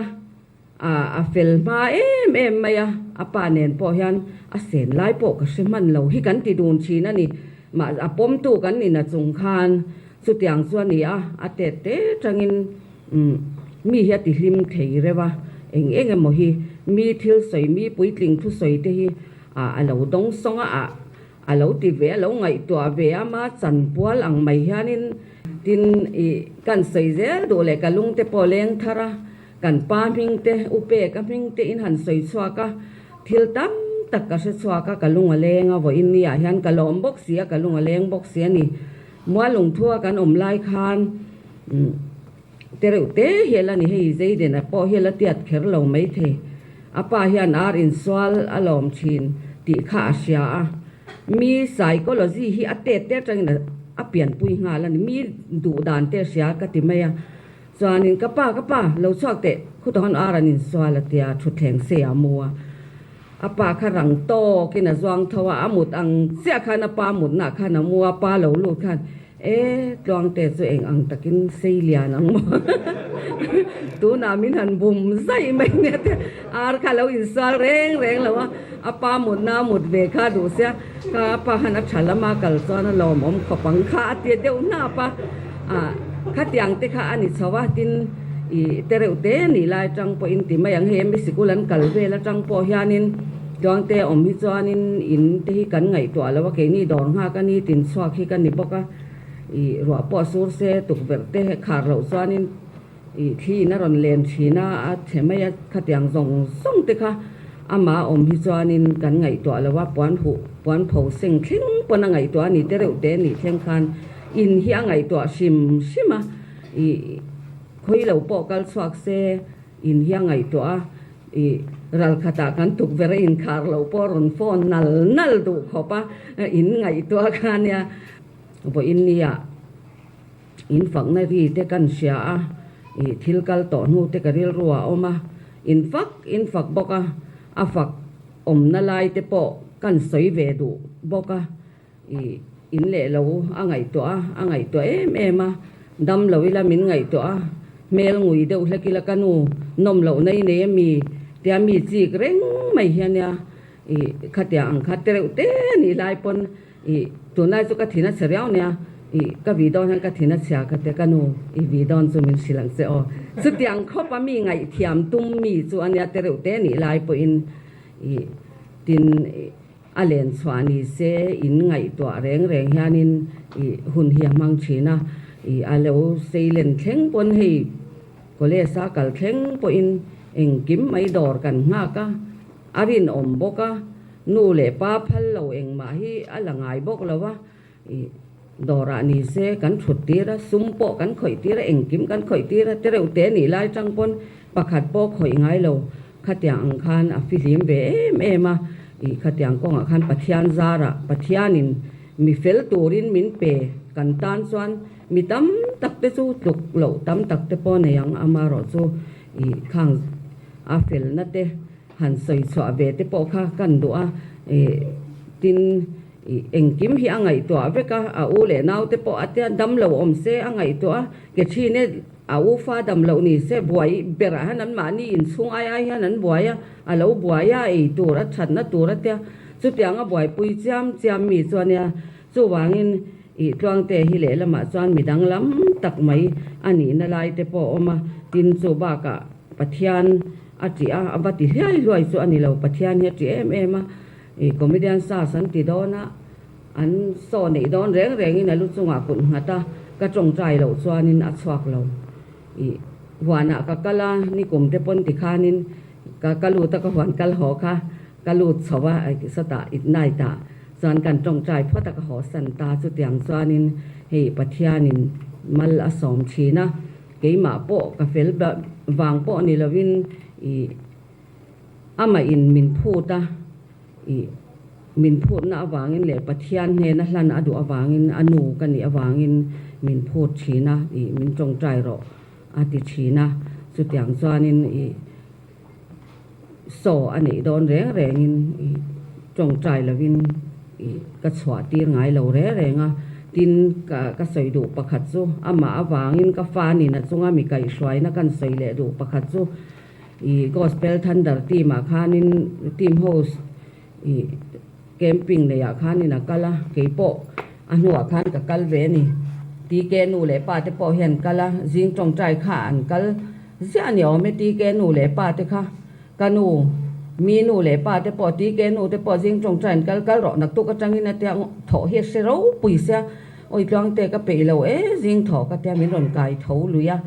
A fel hma em em mai a, a pa nen pawh hian a sen lai pawh ka hre hman lo hi kan ti dun thin a ni. Mah a pawmtu kan ni na chung khan chutiang chu a ni a, a tet te tangin mi hi a ti hlim thei reuh a, eng eng emaw hi mi thil sawi mi puitling thusawi te hi a lo dawng sawng a, A lo ti ve, a lo ngaihtuah ve a, ma chanpual ang mai hianin tin i kan sawi zel duh leh ka lung te pawh leng thar a, kan pa hming te, u pek a hming te in han sawi chhuak a, thil tam tak ka hre chhuak a, ka lung a leng a, vawiin ni ah hian ka lawm bawk si a, ka lung a leng bawk si a ni. Mualungthua kan awm lai khan Tereuh te hial a ni, hei Zayden-a pawh hial a tiat kher lo maithei. A pa hian ar insual a lawm thin tih kha a hria a. Mi psychology hi a tet te atangin a pianpui nghal a ni, mi duh dan te a hria ka ti mai a. Chuanin ka pa, ka pa, lo chhuak teh, khutah hawn ar an insual a tia, thutthleng sei ah mu a. A pa kha rang tawkin a zuang tho a, a mut ang chiah khan a pa mutnaah khan a mu a, pa lo lut khan E, Tluangte chu eng ang takin sei lian ang maw? Tunah min han bum zaih mai nia te, ar kha lo insual reng reng lo a, a pa mutna a mut ve kha duh sia, ka pa khan a tha lama kal chuan a lawmawm khawp ang kha a ti deuh hnap a, ah khatiang te kha a ni chho a, tin ih te reuh te nih lai atang pawhin ti mai ang hei mi sikul an kal vel atang pawh hianin Tluangte awm hi chuanin in te hi kan ngaihtuah lo a, keini dawr nghak a ni tin chhuak hi ka ni bawk a, ih ruah pawh sur se tukverh te khar loh chuanin ih thli in a rawn len thin a, a chhe mai a, khatiang zawng zawng te kha amah awm hi chuanin kan ngaihtuah lo a, puan huh puan pho seng thleng pawn a ngaihtuah a ni te reuh te nih thleng khan in hi a ngaihtuah hrim hrim a, ih khawi lo pawh kal chhuak se in hi a ngaihtuah a. I ral khatah kan tukverh a inkhar loh pawh rawn phone nal nal duh khawp a, in ngaihtuah kha nia. Vawiin nia in fakna ri te kan hria a, i thil kal tawh hnu te ka rilru a awm a, in fak in fak bawk a, a fak awmna lai te pawh kan sawi ve duh bawk a, i in leh lo a ngaihtuah a, a ngaihtuah em em a, dam lo ila min ngaihtuah a, hmel ngui deuh hlek ila ka nu nawm loh nei nei a mi tia mi chik reng mai hi a nia, i khatia ang kha tereuh te a nih lai pawn i tunlai chu ka thin a chhe riau nia, i ka vi dawn hian ka thin a chhia ka tia ka nu i vi dawn chu min hrilh ang che aw, chutiang khawp a mi ngaihthiam tum mi chu a nia tereuh te a nih lai pawhin i tin. A len chhuah ni se in ngaihtuah reng reng hianin i hun hi a hmang thin a, i a lo sei len thleng pawn hei college a kal thleng pawhin engkim mai dawr kan nghak a, a rinawm bawk a, nu leh pa phal lo engmah hi a la ngai bawk lo a, i dawrah ni se kan thut tir a, sum pawh kan khawih tir a, engkim kan khawih tir a, tereuh te nih lai tang pawn pakhat pawh khawih ngai lo. Khatiang ang khan a fihlim ve em em a, Ih khatiang kawngah khan Pathian zarah Pathianin mi fel turin min pe kan tan chuan mi tam tak te chu tluk loh tam tak te pawh nei ang amarawh chu ih khang a felna te han sawi chhuah ve te pawh kha kan duh a ih tin ih engkim hi a ngaihtuah vek a a u leh nau te pawh a tia dam lo awm se a ngaihtuah a ke thin e A u fa dam loh ni se buai berah hian an mahni inchhung ai ai hian an buai a, a lo buai a, ei tur a thatna tur a tia, chutiang a buaipui chiam chiam mi chu a nia. Chuvangin ih Tluangte hi lehlamah chuan mi danglam tak mai a nihna lai te pawh a awm a, tin chu bakah Pathian a ṭih a, a va ti hliai hluai chu a ni lo, Pathian hi a ṭih em em a, ih comedian stars an ti dawn a, An saw neih dawn reng rengin a lu chungah kut nghat a, ka tawngtai loh chuanin a chhuak lo. Ih, huanah ka kal a, nikum te pawn tikhanin ka ka lut a, ka huan kal haw kha ka lut chho a, sawtah ignite ah chuan kan tawngtai phawt a, ka haw san ta. Chutiang chuanin hei Pathianin mal a sawm thin a, keimah pawh ka fel vang pawh ni lovin ih amah in min phut a. Ih, min phutna avangin leh Pathian hnena hlan a duh avangin a nu ka nih avangin min phut thin a, ih, min tawngtai rawh a ti thin a. Chutiang chuanin ih, saw a neih dawn reng rengin ih, tawngtai lovin ih, ka chhuah tir ngai lo reng reng a. Tin, ka ka sawi duh pakhat chu amah avangin ka fa nina chunga mi kaihhruaina kan sawi leh duh pakhat chu I Gospel Thunder team ah khanin team host i camping nei ah khanin a kal a, keipawh a hnuah khan ka kal ve a ni. TK nu leh pa te pawh hian kal a, zing tawngtai kha an kal ziah a ni awm e TK nu leh pa te kha. Ka nu, mi nu leh pa te pawh TK nu te pawh zing tawngtai an kal kal rawh naktuk atangin a tia thawh hi a hre ropui sia, awi tluangte ka peih lo e zing thawh ka tia min rawn kai tho lui a.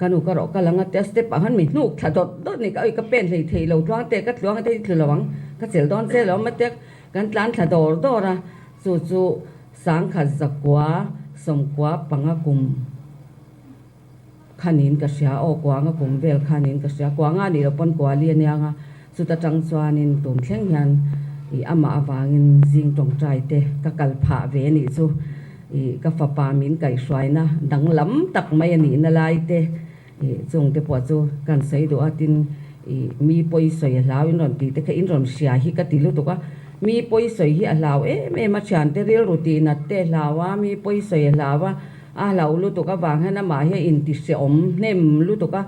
Ka nu ka rawh ka lang a tia step ah khan mi hnuk thla dawt dawt ni ka ui ka pen hlei thei lo tluang te ka tluang te hi tlu lo ang ka chelh dawn che lo a tia kan tlan thla dawr dawr a chu chu sangkhat zakua sawmkua panga kum khanin ka hria aw kuanga kum vel khanin ka hria kuanga nih loh pawn kuali a nia nga chuta tang chuanin tum thleng hian ih amah avangin zing tawngtai te ka kal phah ve a nih chu. Ih, ka fapa min kaihhruaina danglam tak mai a nihna lai te, ih, chung te pawh chu kan sawi duh a, tin, ih, mi pawi sawi a hlau in rawn tih te kha in rawn hria hi ka ti lutuk a, mi pawi sawi hi a hlau em em a, thiante rilru tih nat te a hlau a, mi pawi sawi a hlau a, a hlau lutuk avang hian amah hi a intihrehawm hnem lutuk a,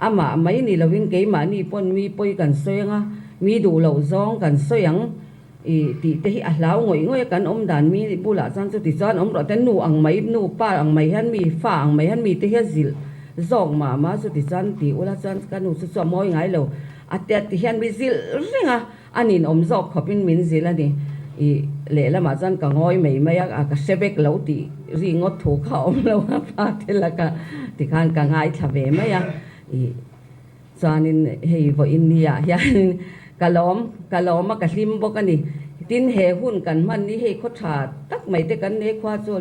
amah mai ni lovin keimahni pawn mi pawi kan sawi ang a, mi duh loh zawng kan sawi ang. I tih te hi a hlau ngawih ngawih a, kan awm dan mi bulah chuan chuti chuan awm rawh te nu ang mai, nu pa ang mai hian mi, fa ang mai hian mi te hi a zilh zawk mah mah chuti chuan ti ula chuan ka nu chu chu a mawi ngai lo a tia ti hian mi zilh reng a, a ninawm zawk khawp in min zilh a ni. I lehlamah chuan ka ngawi mai mai a, ka hre vek lo tih ri ngawt thu kha a awm lo a pa te laka tikhan ka ngaithla ve mai a. I. Chuanin hei vawiin niah hianin ka lawm, ka lawm a, ka hlim bawk a ni. Tin, he hun kan hman ni hei khaw tha tak mai te kan nei khua chu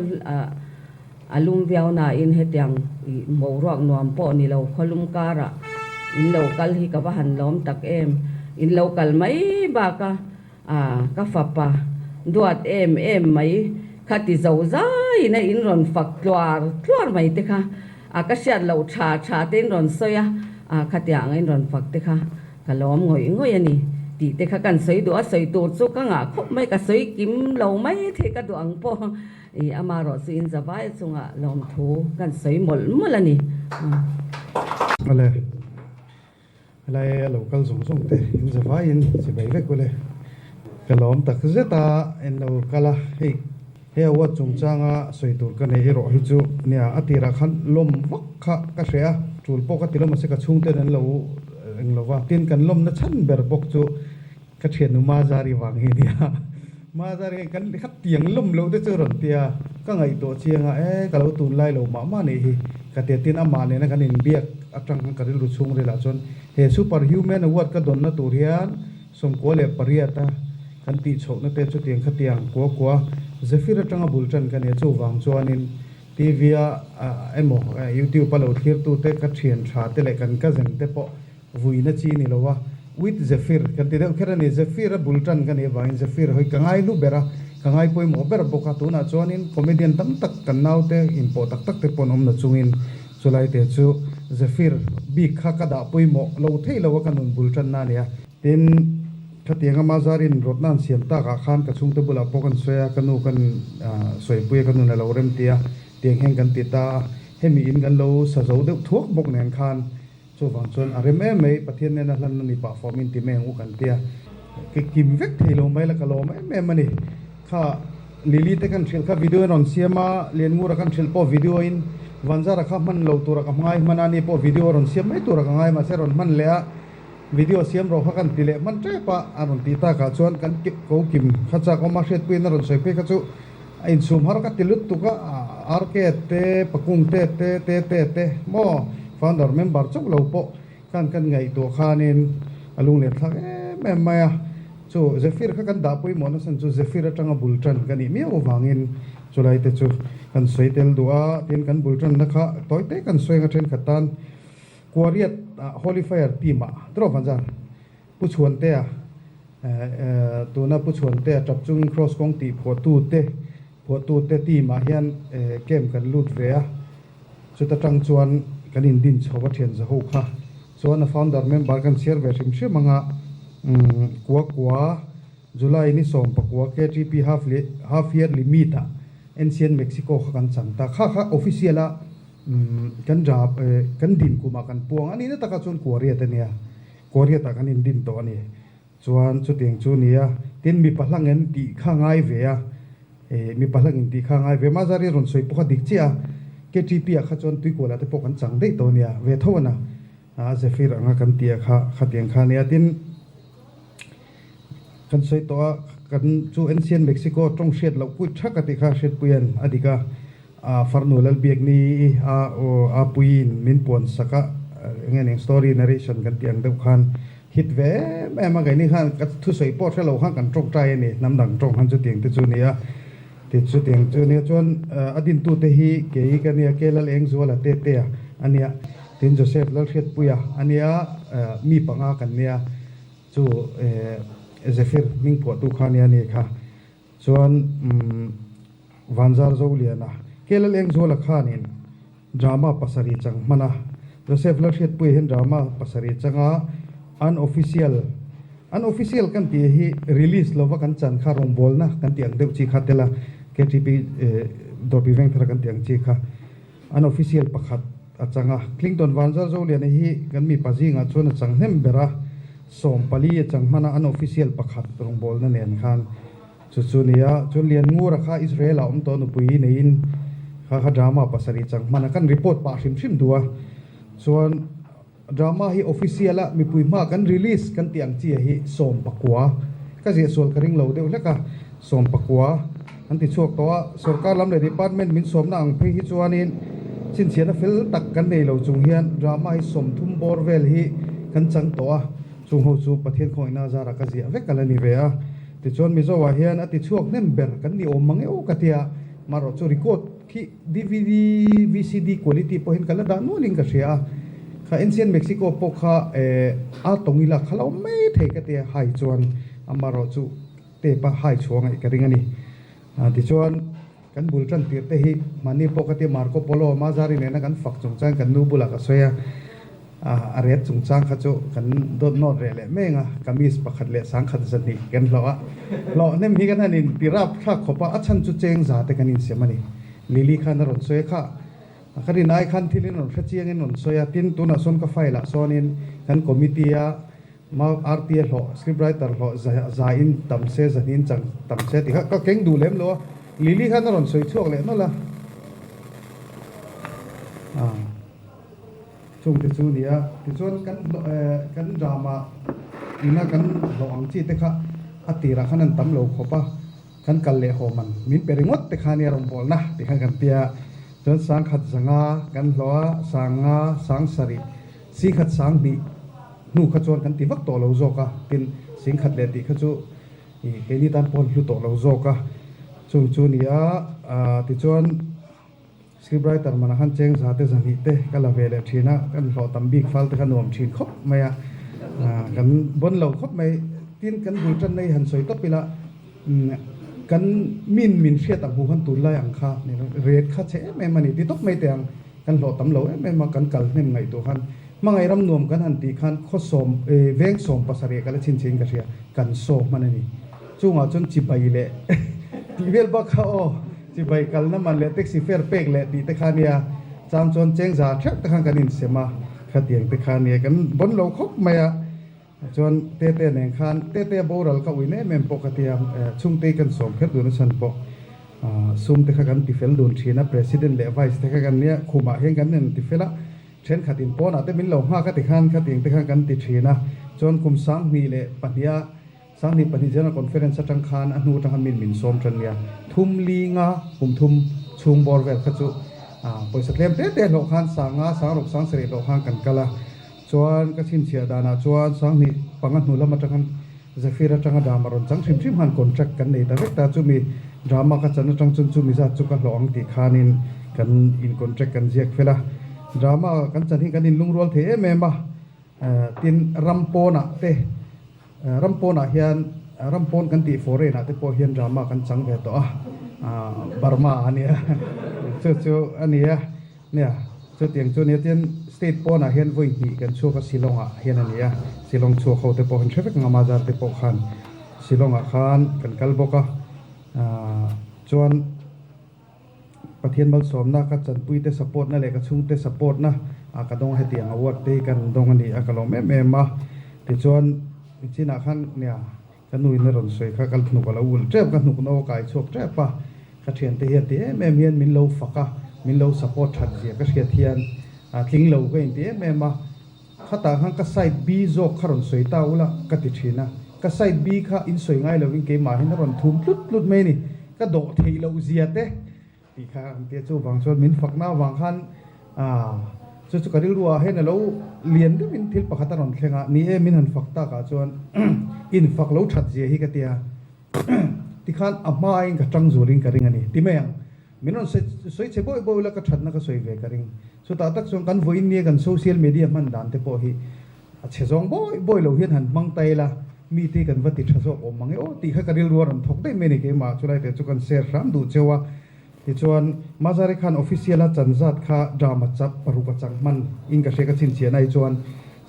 a lum viau nain hetiang boruak nuam pawh ni lo khaw lum karah in lo kal hi ka va han lawm tak em. In lo kal mai bak a, ka fapa duat em em mai kha ti zo zaiin a in rawn fak tluar tluar mai te kha. A ka hriat loh tha tha te in rawn sawi a, a khatiang anga in rawn fak te kha ka lawm ngawih ngawih a ni tih te kha kan sawi duh a, sawi tur chu ka ngah khawp mai, ka sawi kim lo mai thei ka duh ang pawh i amarawh chu in zavai chungah lawmthu kan sawi mawlh mawlh a ni. Awle, helai a lo kal zawng zawng te in zavaiin chibai vek ule. Ka lawm tak zet a, in lo kal a, hei He award chungchanga sawi tur ka nei erawh hi chu nia, a tirah khan lawm vak kha ka hre a, tul pawh ka ti lo mahse ka chhungten an lo eng lo va, tin kan lawmna chhan ber bawk chu ka thiannu Mazari vang hi nia. Mazari hian kan kha tiang lawm loh te chu rawn ti a, ka ngaihtuah chiang a, e ka lo tunlai lo mah mah nih hi ka ti a, tin amah nena kan inbiak atang khan ka rilru chhungrilah chuan he Super Human Award ka dawnna tur hian 98 a kan tih chhohna te chutiang khatiang kua kua Zephyr atanga bul tan ka nia chuvang chuanin TV a emaw YouTube a lo thlir tu te ka thian tha te leh kan cousin te pawh vuina chi ni lo a With Zephyr kan ti deuh kher a ni. Zephyr a bul tan ka nih avangin Zephyr hawi ka ngai hlu ber a, ka ngai pawimawh ber bawk a. Tunah chuanin comedian tam tak kan naute inpawh tak tak te pawh an awm na chungin chulai te chu Zephyr bik kha ka dah pawimawh lo thei lo a ka nun bul tanna a ni a. Tin, khatianga Mazarin rawtna an siam takah khan ka chhungte bulah pawh kan sawi a, ka nu kan sawipui a, ka nun a lo rem ti a, tiang hian kan ti ta a, hemi in kan lo sa zo deuh thuak bawk nen khan Chuvang chuan a rem em mai, Pathian nena hlanna ni pah fawm in ti mai ang u kan tia. Ka kim vek thei lo mai la ka lawm em em a ni. Kha Lily te kan hrilh kha video in rawn siam a, Lianngura kan hrilh pawh video in Vanzara kha hman lo tura ka hmangai hman a, ni pawh video a rawn siam mai tura ka ngai mahse rawn hman leh a, video siam rawh kha kan ti leh hman tep a, a rawn tih takah chuan kan ko kim kha chak awm a, hriatpuiin a rawn sawi phei kha chu a insum har ka ti lut tuk a, RK te, Pakung te te, te te te maw founder member chauh lo pawh khan kan ngaihtuah khanin a lunglen thlak em em mai a. Chu Zephyr kha kan dah pawimawh nasa chu Zephyr atanga bul tan ka nih miau avangin chulai te chu kan sawi tel duh a, tin kan bul tanna kha tawi te kan sawi anga thenkhat tan Kuariat Holy Fire team ah draw vanzar. Pu Chhuantea, Tuna Pu Chhuantea tap chungin Kraws kawng tih phuahtute phuahtute team ah hian camp kan lut ve a, chuta tang chuan kan indin chho a thian zaho kha chuan a founder member kan chhiar ve hrim hrim anga kua kua July ni 19 KTP half half yearly meet ah NCN Mexico kha kan chang ta kha kha official a kan kan din kumah kan puang a nihna takah chuan kua riat a nia. Korea-ah kan indin tawh a ni. Chuan chutiang chu ni a, tin mipa hlangin tih kha ngai ve a, eh mipa hlangin tih kha ngai ve. Mazari rawn sawi pawh kha dik chiah a, KTP-ah kha chuan tuikualah te pawh kan chang daih tawh a nia, ve tho a na, a Zephyr anga kan tih a kha khatiang kha a nia. Tin, kan sawi tawh a, kan chu NCN Mexico tawng hriat loh kuit thak a tih kha hriatpuian a dik a. A farnu Lalbiakni a aw a puiin min puan sak a, enge ning story narration kan tih ang deuh khan hit ve em em a, keini khan ka thusawi pawh hre lo khan kan tawngtai a ni, hnam dang tawng khan chutiang te chu a ni a, ti chutiang chu a nia chuan a dintute hi kei ka nia ke Lalengzuala Tetea a nia, tin Joseph Lalhriatpuia a nia, mi panga kan nia chu Zephyr hming phuahtu kha a nia ni kha. Chuan Vanzar Zoliana, KLL Engzuala khanin drama pasarih chang hman a, Joseph Lalhriatpuia hian drama pasarih changa unofficial, unofficial kan tih hi release lova kan chan kha rawngbawlna kan tih ang deuh chi kha tel a, KTP Dawrpui Vengthara kan tih ang chi kha unofficial pakhat a chang a. Clinton Vanzar Zoliana hi kan mipa zingah chuan a chang hnem ber a. 14 a chang hman a, an official pakhat rawngbawlna nen khan chu chu nia. Chuan Lianngura kha Israel ah awm tawh nupui neiin kha kha drama pasarih chang hman a, kan report pah hrim hrim duh a. Chuan drama hi official a mipui hma kan release kan tih ang chi a hi 19 ka ziah sual ka ring lo deuh hlek a, 19 an ti chhuak tawh a. Sorkar lam leh department min sawmna ang phei hi chuanin chhinchhiahna fel tak kan nei lo chung hian drama hi 30 bawr vel hi kan chang tawh a, chung ho chu Pathian khawngaihna zarah ka ziah vek a la ni ve a. Tichuan Mizoah hian a ti chhuak hnem ber kan ni awm mang eo ka tia, marawh chu record khi dvd, vcd quality pawhin ka la dah nualin ka hria a, kha Ancient Mexico pawh kha a tawng ila kha la awm mai thei ka tia, hai chuan amarawh chu Tape a hai chhuah ngaih ka ring a ni. Tichuan, kan bul tan tirh te hi mahni pawh ka tia Marco Polo Mazari nena kan fak chungchang kan nu bulah ka sawi a, a ret chungchang kha chu kan dawt nawt reh leh meng a, kamis pakhat leh sangkhat zahnih kan hlawh a, hlawh hnem hi kan han in ti rap thlak khawp a, a chhan chu cheng za te kan insiam a ni. Lily khan a rawn sawi a kha, ka rin ai khan thil in rawn hre chiang in rawn sawi a, tin tunah sawn ka file ah sawnin kan committee a Mau RTA hlawh, script writer hlawh za in tam se, za hnin chang tam se tih kha ka keng duh lem lo a, Lily khan a rawn sawi chhuak leh nawlh a. Aaa chung te chu a ni a, tichuan kan kan drama ina kan hlawh ang chi te kha a tirah khan an tam lo khawp a, kan kal leh haw man min pe ringawt te kha nia rawngbawlna tih khan kan tia, chuan sangkhat zanga kan hlawh a, sanga sangsarih singkhat sanghnih. Hnu kha chuan kan ti vak tawh lo zawk a, tin singkhat leh tih kha chu ih keini tan pawh an hlu tawh lo zawk a, chung chu ni a, tichuan script writer manah khan cheng za te zahnih te ka la ve leh thin a, kan hlawh tam bik fal te kha nuam thin khawp mai a. Kan bon lo khawp mai. Tin, kan bul tan nei han sawi tawp ila, kan min min hriat ang hu khan tunlai ang kha ret kha che em em a ni ti tawp mai teh ang. Kan hlawh tam lo em em a, kan kal hnem ngaihtuah khan hmangaih ram nuam kan han tih khan khaw sawm, veng 17 ka la chhinchhin ka hria, kan saw hman a ni. Chungah chuan chibai leh tih vel bak kha aw, chibai kalna man leh taxi fare pek leh tih te kha nia, chang chuan chengza theuh te khan kan insem a, khatiang te kha nia kan bawn lo khawp mai a, chuan Tete nen khan Tete boral ka ui em em pawh ka tia, chhungte kan sawm kher dun a chhan pawh sum te kha kan tifel dun thin a, President leh Vice te kha kan nia, khumah hian kan in tifel a, thenkhat in pawnah te min lo nghak a ti khan khatiang te khan kan ti thin a, chuan kum 2002 a. 2002 General Conference atang khan a hnu atang khan min min sawm tan nia. Thum li nga kum thum chhung bawr vel kha chu pawisa tlem te te hlawh khan sanga sangruk sangsarih hlawh khan kan kal a. Chuan ka chhinchhiah danah chuan 2005 hnu lam atang khan Zephyr atanga drama rawn chang hrim hrim khan contract kan nei ta vek ta. Chumi drama ka chan atang chuan chumi zat chu ka hlawh ang tih khanin kan in contract kan ziak fel a. Drama kan chan hi kan inlungrual thei em em a. Tin ram pawnah te. Ram pawnah hian ram pawn kan tih foreign ah te pawh hian drama kan chang ve tawh a, Burma a nia chu chu a nia nia chutiang chu a nia tin state pawnah hian vawi hnih kan chhuak a Shillong ah hian a nia Shillong chhuak ho te pawh han hre vek ang a Mazar te pawh khan Shillong ah khan kan kal bawk a chuan Pathian malsawmna ka chanpuite support na leh ka chhungte support na ah ka dawng hetiang award te hi kan dawng a ni a ka lawm em em a tichuan chinah khan nia ka nu in a rawn sawi kha ka hnuk a lo ulh tep ka hnuk no a kai chhuak tep a ka thiante hian ti em em hian min lo fak a min lo support that zia ka hriat hian a tling lo ka inti em em a khatah khan ka side B zawk kha rawn sawi ta ula ka ti thin a ka side B kha in sawi ngai lovin keimah hian a rawn thum tlut tlut mai a ni. Ka dawh theih loh zia te tih kha an tia chuvang chuan min fakna avang khan aah chu chu ka rilru ah hian a lo lian deuhin thil pakhat a rawn thleng a, ni e min han fak tak ah chuan in fak lo that zia hi ka tia tikhan a hma in ka tang zualin ka ring a ni ti mai ang min rawn sawi chhe bawi bawi la ka thatna ka sawi ve ka ring chutah tak chuan kan vawiin nia kan social media hman dan te pawh hi A chhe zawng bawi bawi lo hian han hmang ta ila, mite hi kan va ti tha zawk awm mang e aw tih kha ka rilru a rawn thawk daih mai a ni keimah chulai te chu kan share hram duh cheu a. Tichuan, Mazari khan official a chan zat kha drama chap paruk a chang hman in ka hria ka chhinchhiah na hi chuan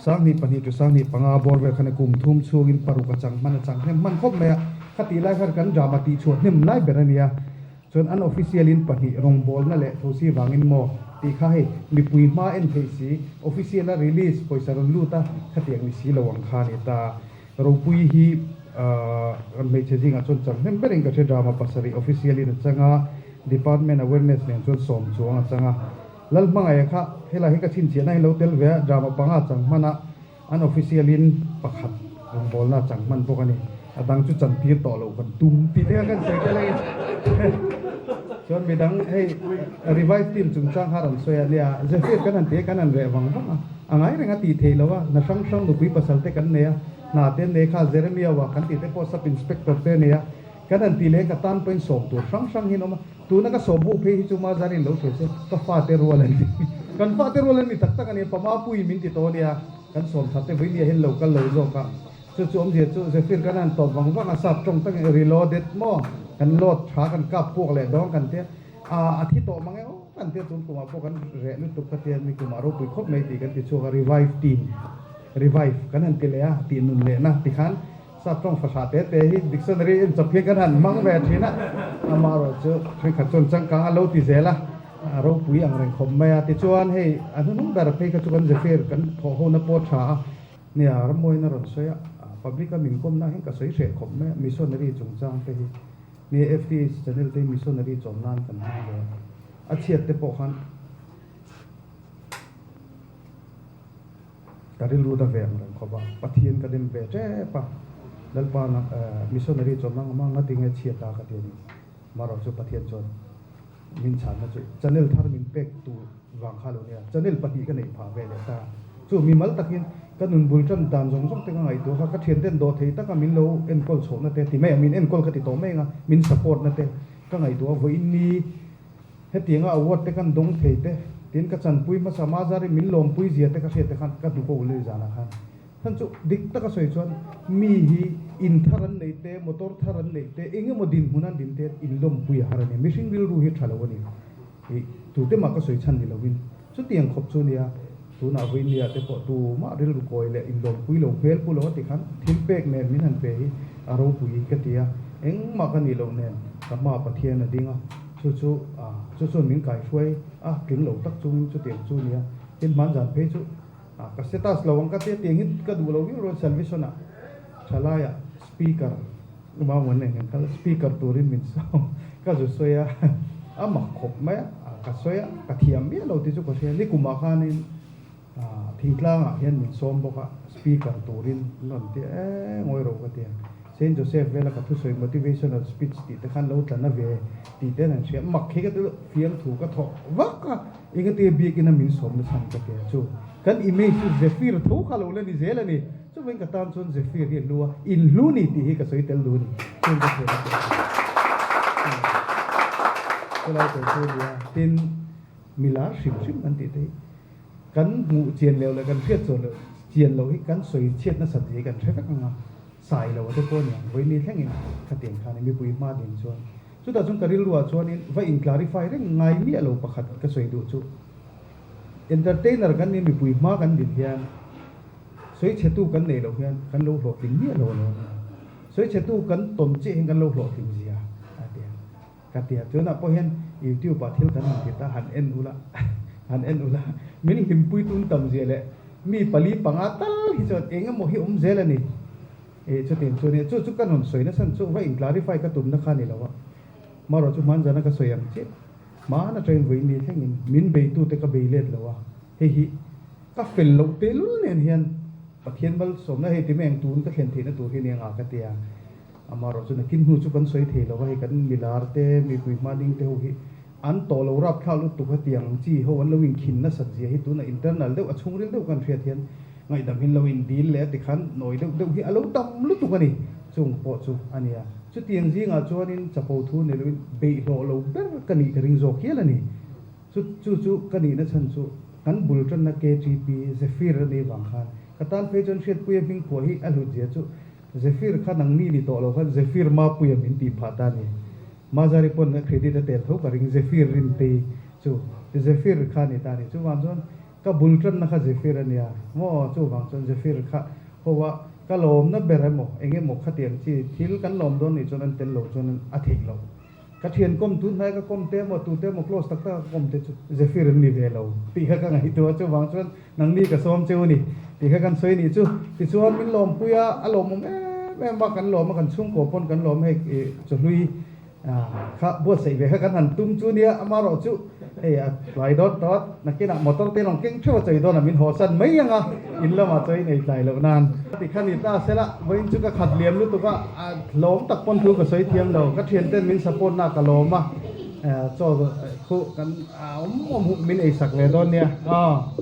2002 to 2005 bawr vel khan kum thum chhungin paruk a chang hman a chang hnem hman khawp mai a, khatih lai khan kan drama tih chhuah hnem lai ber a nia. Chuan an official in pahnih rawngbawlna leh thosi vangin maw tih kha hei mipui hma en theih si, official a release pawisa rawn lut a khatiang ni si lo ang kha a ni ta. Ropui hi kan hmeichhe zingah chuan chang hnem berin ka hre drama pasarih official in a chang a, department awareness nen chuan sawm chuang a chang a. Lalhmangaih kha helai hi ka chhinchhiahna hi lo tel ve a, drama panga chang hman a, An official in pakhat rawngbawlna chang hman bawk a ni. A dang chu chantir tawh loh kan tum tih te kha kan sawi tel a ni. Chuan midang hei revive team chungchang kha rawn sawi a nia, Zephyr kan han ti a kan han reh vang vang a, a ngai reng a tih theih loh a, hna hrang hrang nupui pasal te kan nei a, hna te an nei kha Jeremia wa kan tih te pawh sub inspector te a nei a, kan han ti leh ka tan pawhin sawm tur hrang hrang hi an awm a, tuna ka sawm ho phei hi chu Mazarin lo hria che ka fate rual an ni. Kan fate rual an ni tak tak a ni, Pamapui min ti tawh a nia, kan sawm that te vawinia hian lo kal lo zawk a, chu chu awmzia chu Zephyr kan han tawp vang vang a, sap tawng takin reloaded maw, kan load tha kan kap puak leh dawng kan tia, a thi tawh mang e aw kan tia tun kumah pawh kan reh lutuk kha tia ni kumah ropui khawp mai tih kan ti chhuak a, revive team, revive kan han ti leh a, tih nun lehna tikhan. Sap tawng fahrah te te hi dictionary en chawp hian kan han hmang ve thin a, amaherawhchu thenkhat chuan changkang a lo ti zel a, a ropui ang reng khawp mai a. Tichuan hei a hnuhnung ber phei kha chu kan Zephyr kan thawh hona pawh tha a, nia rammawiin a rawn sawi a, public a min kawmna hian ka sawi hreh khawp mai a, missionary chungchang te hi nia FTH channel te hi missionary chawm nan kan hmang ve a, a chhiat te pawh khan. Ka rilru ta ve ang reng khawp a, Pathian ka dem ve tep a, Lalpa na missionary chuan nang amah ngati nge chhiat a ka ti a ni. Marawh chu Pathian chuan min chhanna chu channel thar min pek tur vang kha lo nia, channel pahnih ka neih phah ve leh ta. Chu mimal takin ka nun bul tan dan zawng zawng te ka ngaihtuah kha, ka thianten dawh thei taka min lo enkawl chhohna te ti mai ang, min enkawl ka ti tawh mai ang a, min support na te ka ngaihtuah a, vawiin ni Hetianga award te kan dawng thei te, tin ka chanpui hmasa Mazari min lawmpui zia te ka hriat te khan ka hnuk a ulh i zanah khan. Chhan chu dik taka sawi chuan mi hi in thar an neih te, motor thar an neih te, eng emaw dinhmun an din te in lawmpui a har a ni. Mihring rilru hi tha lo a ni. Ih, tute mah ka sawi chhan ni lovin chutiang khawp chu nia, tunah vawinia te pawh tumah rilru kawi leh inlawmpui lo hmel pu lo a ti khan thil pek nen min han pe hi a ropui ka ti a, engmah ka nih loh nen ka hma Pathian a ding a, chu chu chu chuan min kaihruai a, tling lo tak chungin chutiang chu nia, tin hmanzan phei chu ka status lo ang ka tia tiang hi ka duh lo viau rual salvation ah thalaiah speaker Mamuan nen kan kal a, speaker turin min sawm ka zu sawi a, a mak khawp mai a, ka sawi a, ka thiam miah lo tih chu ka hria, nikumah khanin thingtlangah hian min sawm bawk a, speaker turin an rawn ti a, e ngawi ro ka ti a, Saint Joseph vela ka thusawi motivational speech tih te khan lo tla na ve tih te an hria, mak hi ka ti fiamthu ka thawh vak a, engati biakina min sawm na chhan ka ti a, chu kan image chu Zephyr tho kha lo la ni zel a ni. Chuvangin ka tan chuan Zephyr hi a hlu a, in hlu ni tih hi ka sawi tel duh a ni. Chuan ka hriat a tel a. Chulai tur chu a nia. Tin, milar hrim hrim kan tih te hi kan hmuh chian leh leh kan hriat chuan loh chian loh hi kan sawi chhiat nasat zia hi kan hre vek ang a, sai lo a te pawh a niang. Vawiin thlengin khatiang khan mipui hma din chuan chutah chuan ka rilruah chuanin va in clarify reng ngai miah lo pakhat ka sawi duh chu entertainer kan nih mipui hma kan din hian Sawichhetu kan neih loh hian kan lo hlawhtling miah lo a lo nia. Sawichhetu kan tawn chiah hian kan lo hlawhtling zia a ti a. Ka ti a, tunah pawh hian YouTube ah thil kan han ti ta, han en ula, han en ula, min hlimpui tun tam zia leh mi pali panga tal hi chuan eng emaw hi awm zel a ni. Eh chutiang chu a nia, chu chu ka rawn sawi nasa chu va in clarify ka tumna kha a ni lo a. Marawh chu hmanzana ka sawi ang chiah, hmana train vawiin thlengin min beitute ka bei let lo a, hei hi Ka fel loh tehlul nen hian Pathian malsawmna hei ti mai ang tun ka thlen theihna tur hi nia nga ka ti a. Amaherawh chu nakin hnu chu kan sawi thei lo va, hei kan milar te, mipui hma ding te ho hi an tawh lo rapthlak lutuk hetiang ang chi ho an lo inkhin nasat zia hi tunah internal deuh a chhungril deuh kan hriat hian ngaihdam hin lo indil leh a tikhan nawi deuh deuh hi a lo tam lutuk a ni. Chung pawh chu a nia. Chutiang zingah chuanin chapo thu ni loin beihhlawh lo ber ka nih ka ring zawk hial a ni. Chu chu chu ka nihna chhan chu kan bul tanna KTP Zephyr a nih vang khan ka tan phei chuan Hriatpuia hming phuah hi a hlut zia chu Zephyr kha nangni ni tawh lo khan Zephyr Mapuia min tih phah ta a ni. Mazari pawn a credit a tel tho ka ring Zephyr Rintei chu Zephyr kha a ni ta a ni. Chuvang chuan ka bul tanna kha Zephyr a nia maw chuvang chuan Zephyr kha ho a ka lawmna ber emaw eng emaw khatiang chi thil kan lawm dawn nih chuan an tel lo chuan a theih loh. Ka thian kawm tun hnai ka kawm te emaw tute emaw close tak tak a ka kawm te chu Zephyr an ni ve lo tih kha ka ngaihtuah a, chuvang chuan nangni ka sawm cheu a ni tih kha kan sawi a nih chu. Tichuan min lawmpui a, a lawmawm em em a, kan lawm a, kan chhungkaw pawn kan lawm hei chawhlui kha buatsaih ve kha kan han tum chu nia, amaherawh chu hei a tlai dawn tawh a, nakinah motor te lawng keng theuh a chawi dawn a min haw san mai ang a, in lamah chawi nei tlai loh nan. Ti kha ni ta sela, vawiin chu ka khat liam lutuk a, a hlawm tak pawn thu ka sawi thiam lo, ka thian ten min support na ka lawm a, chaw khu kan awm awm huk min ei sak ve dawn nia aw.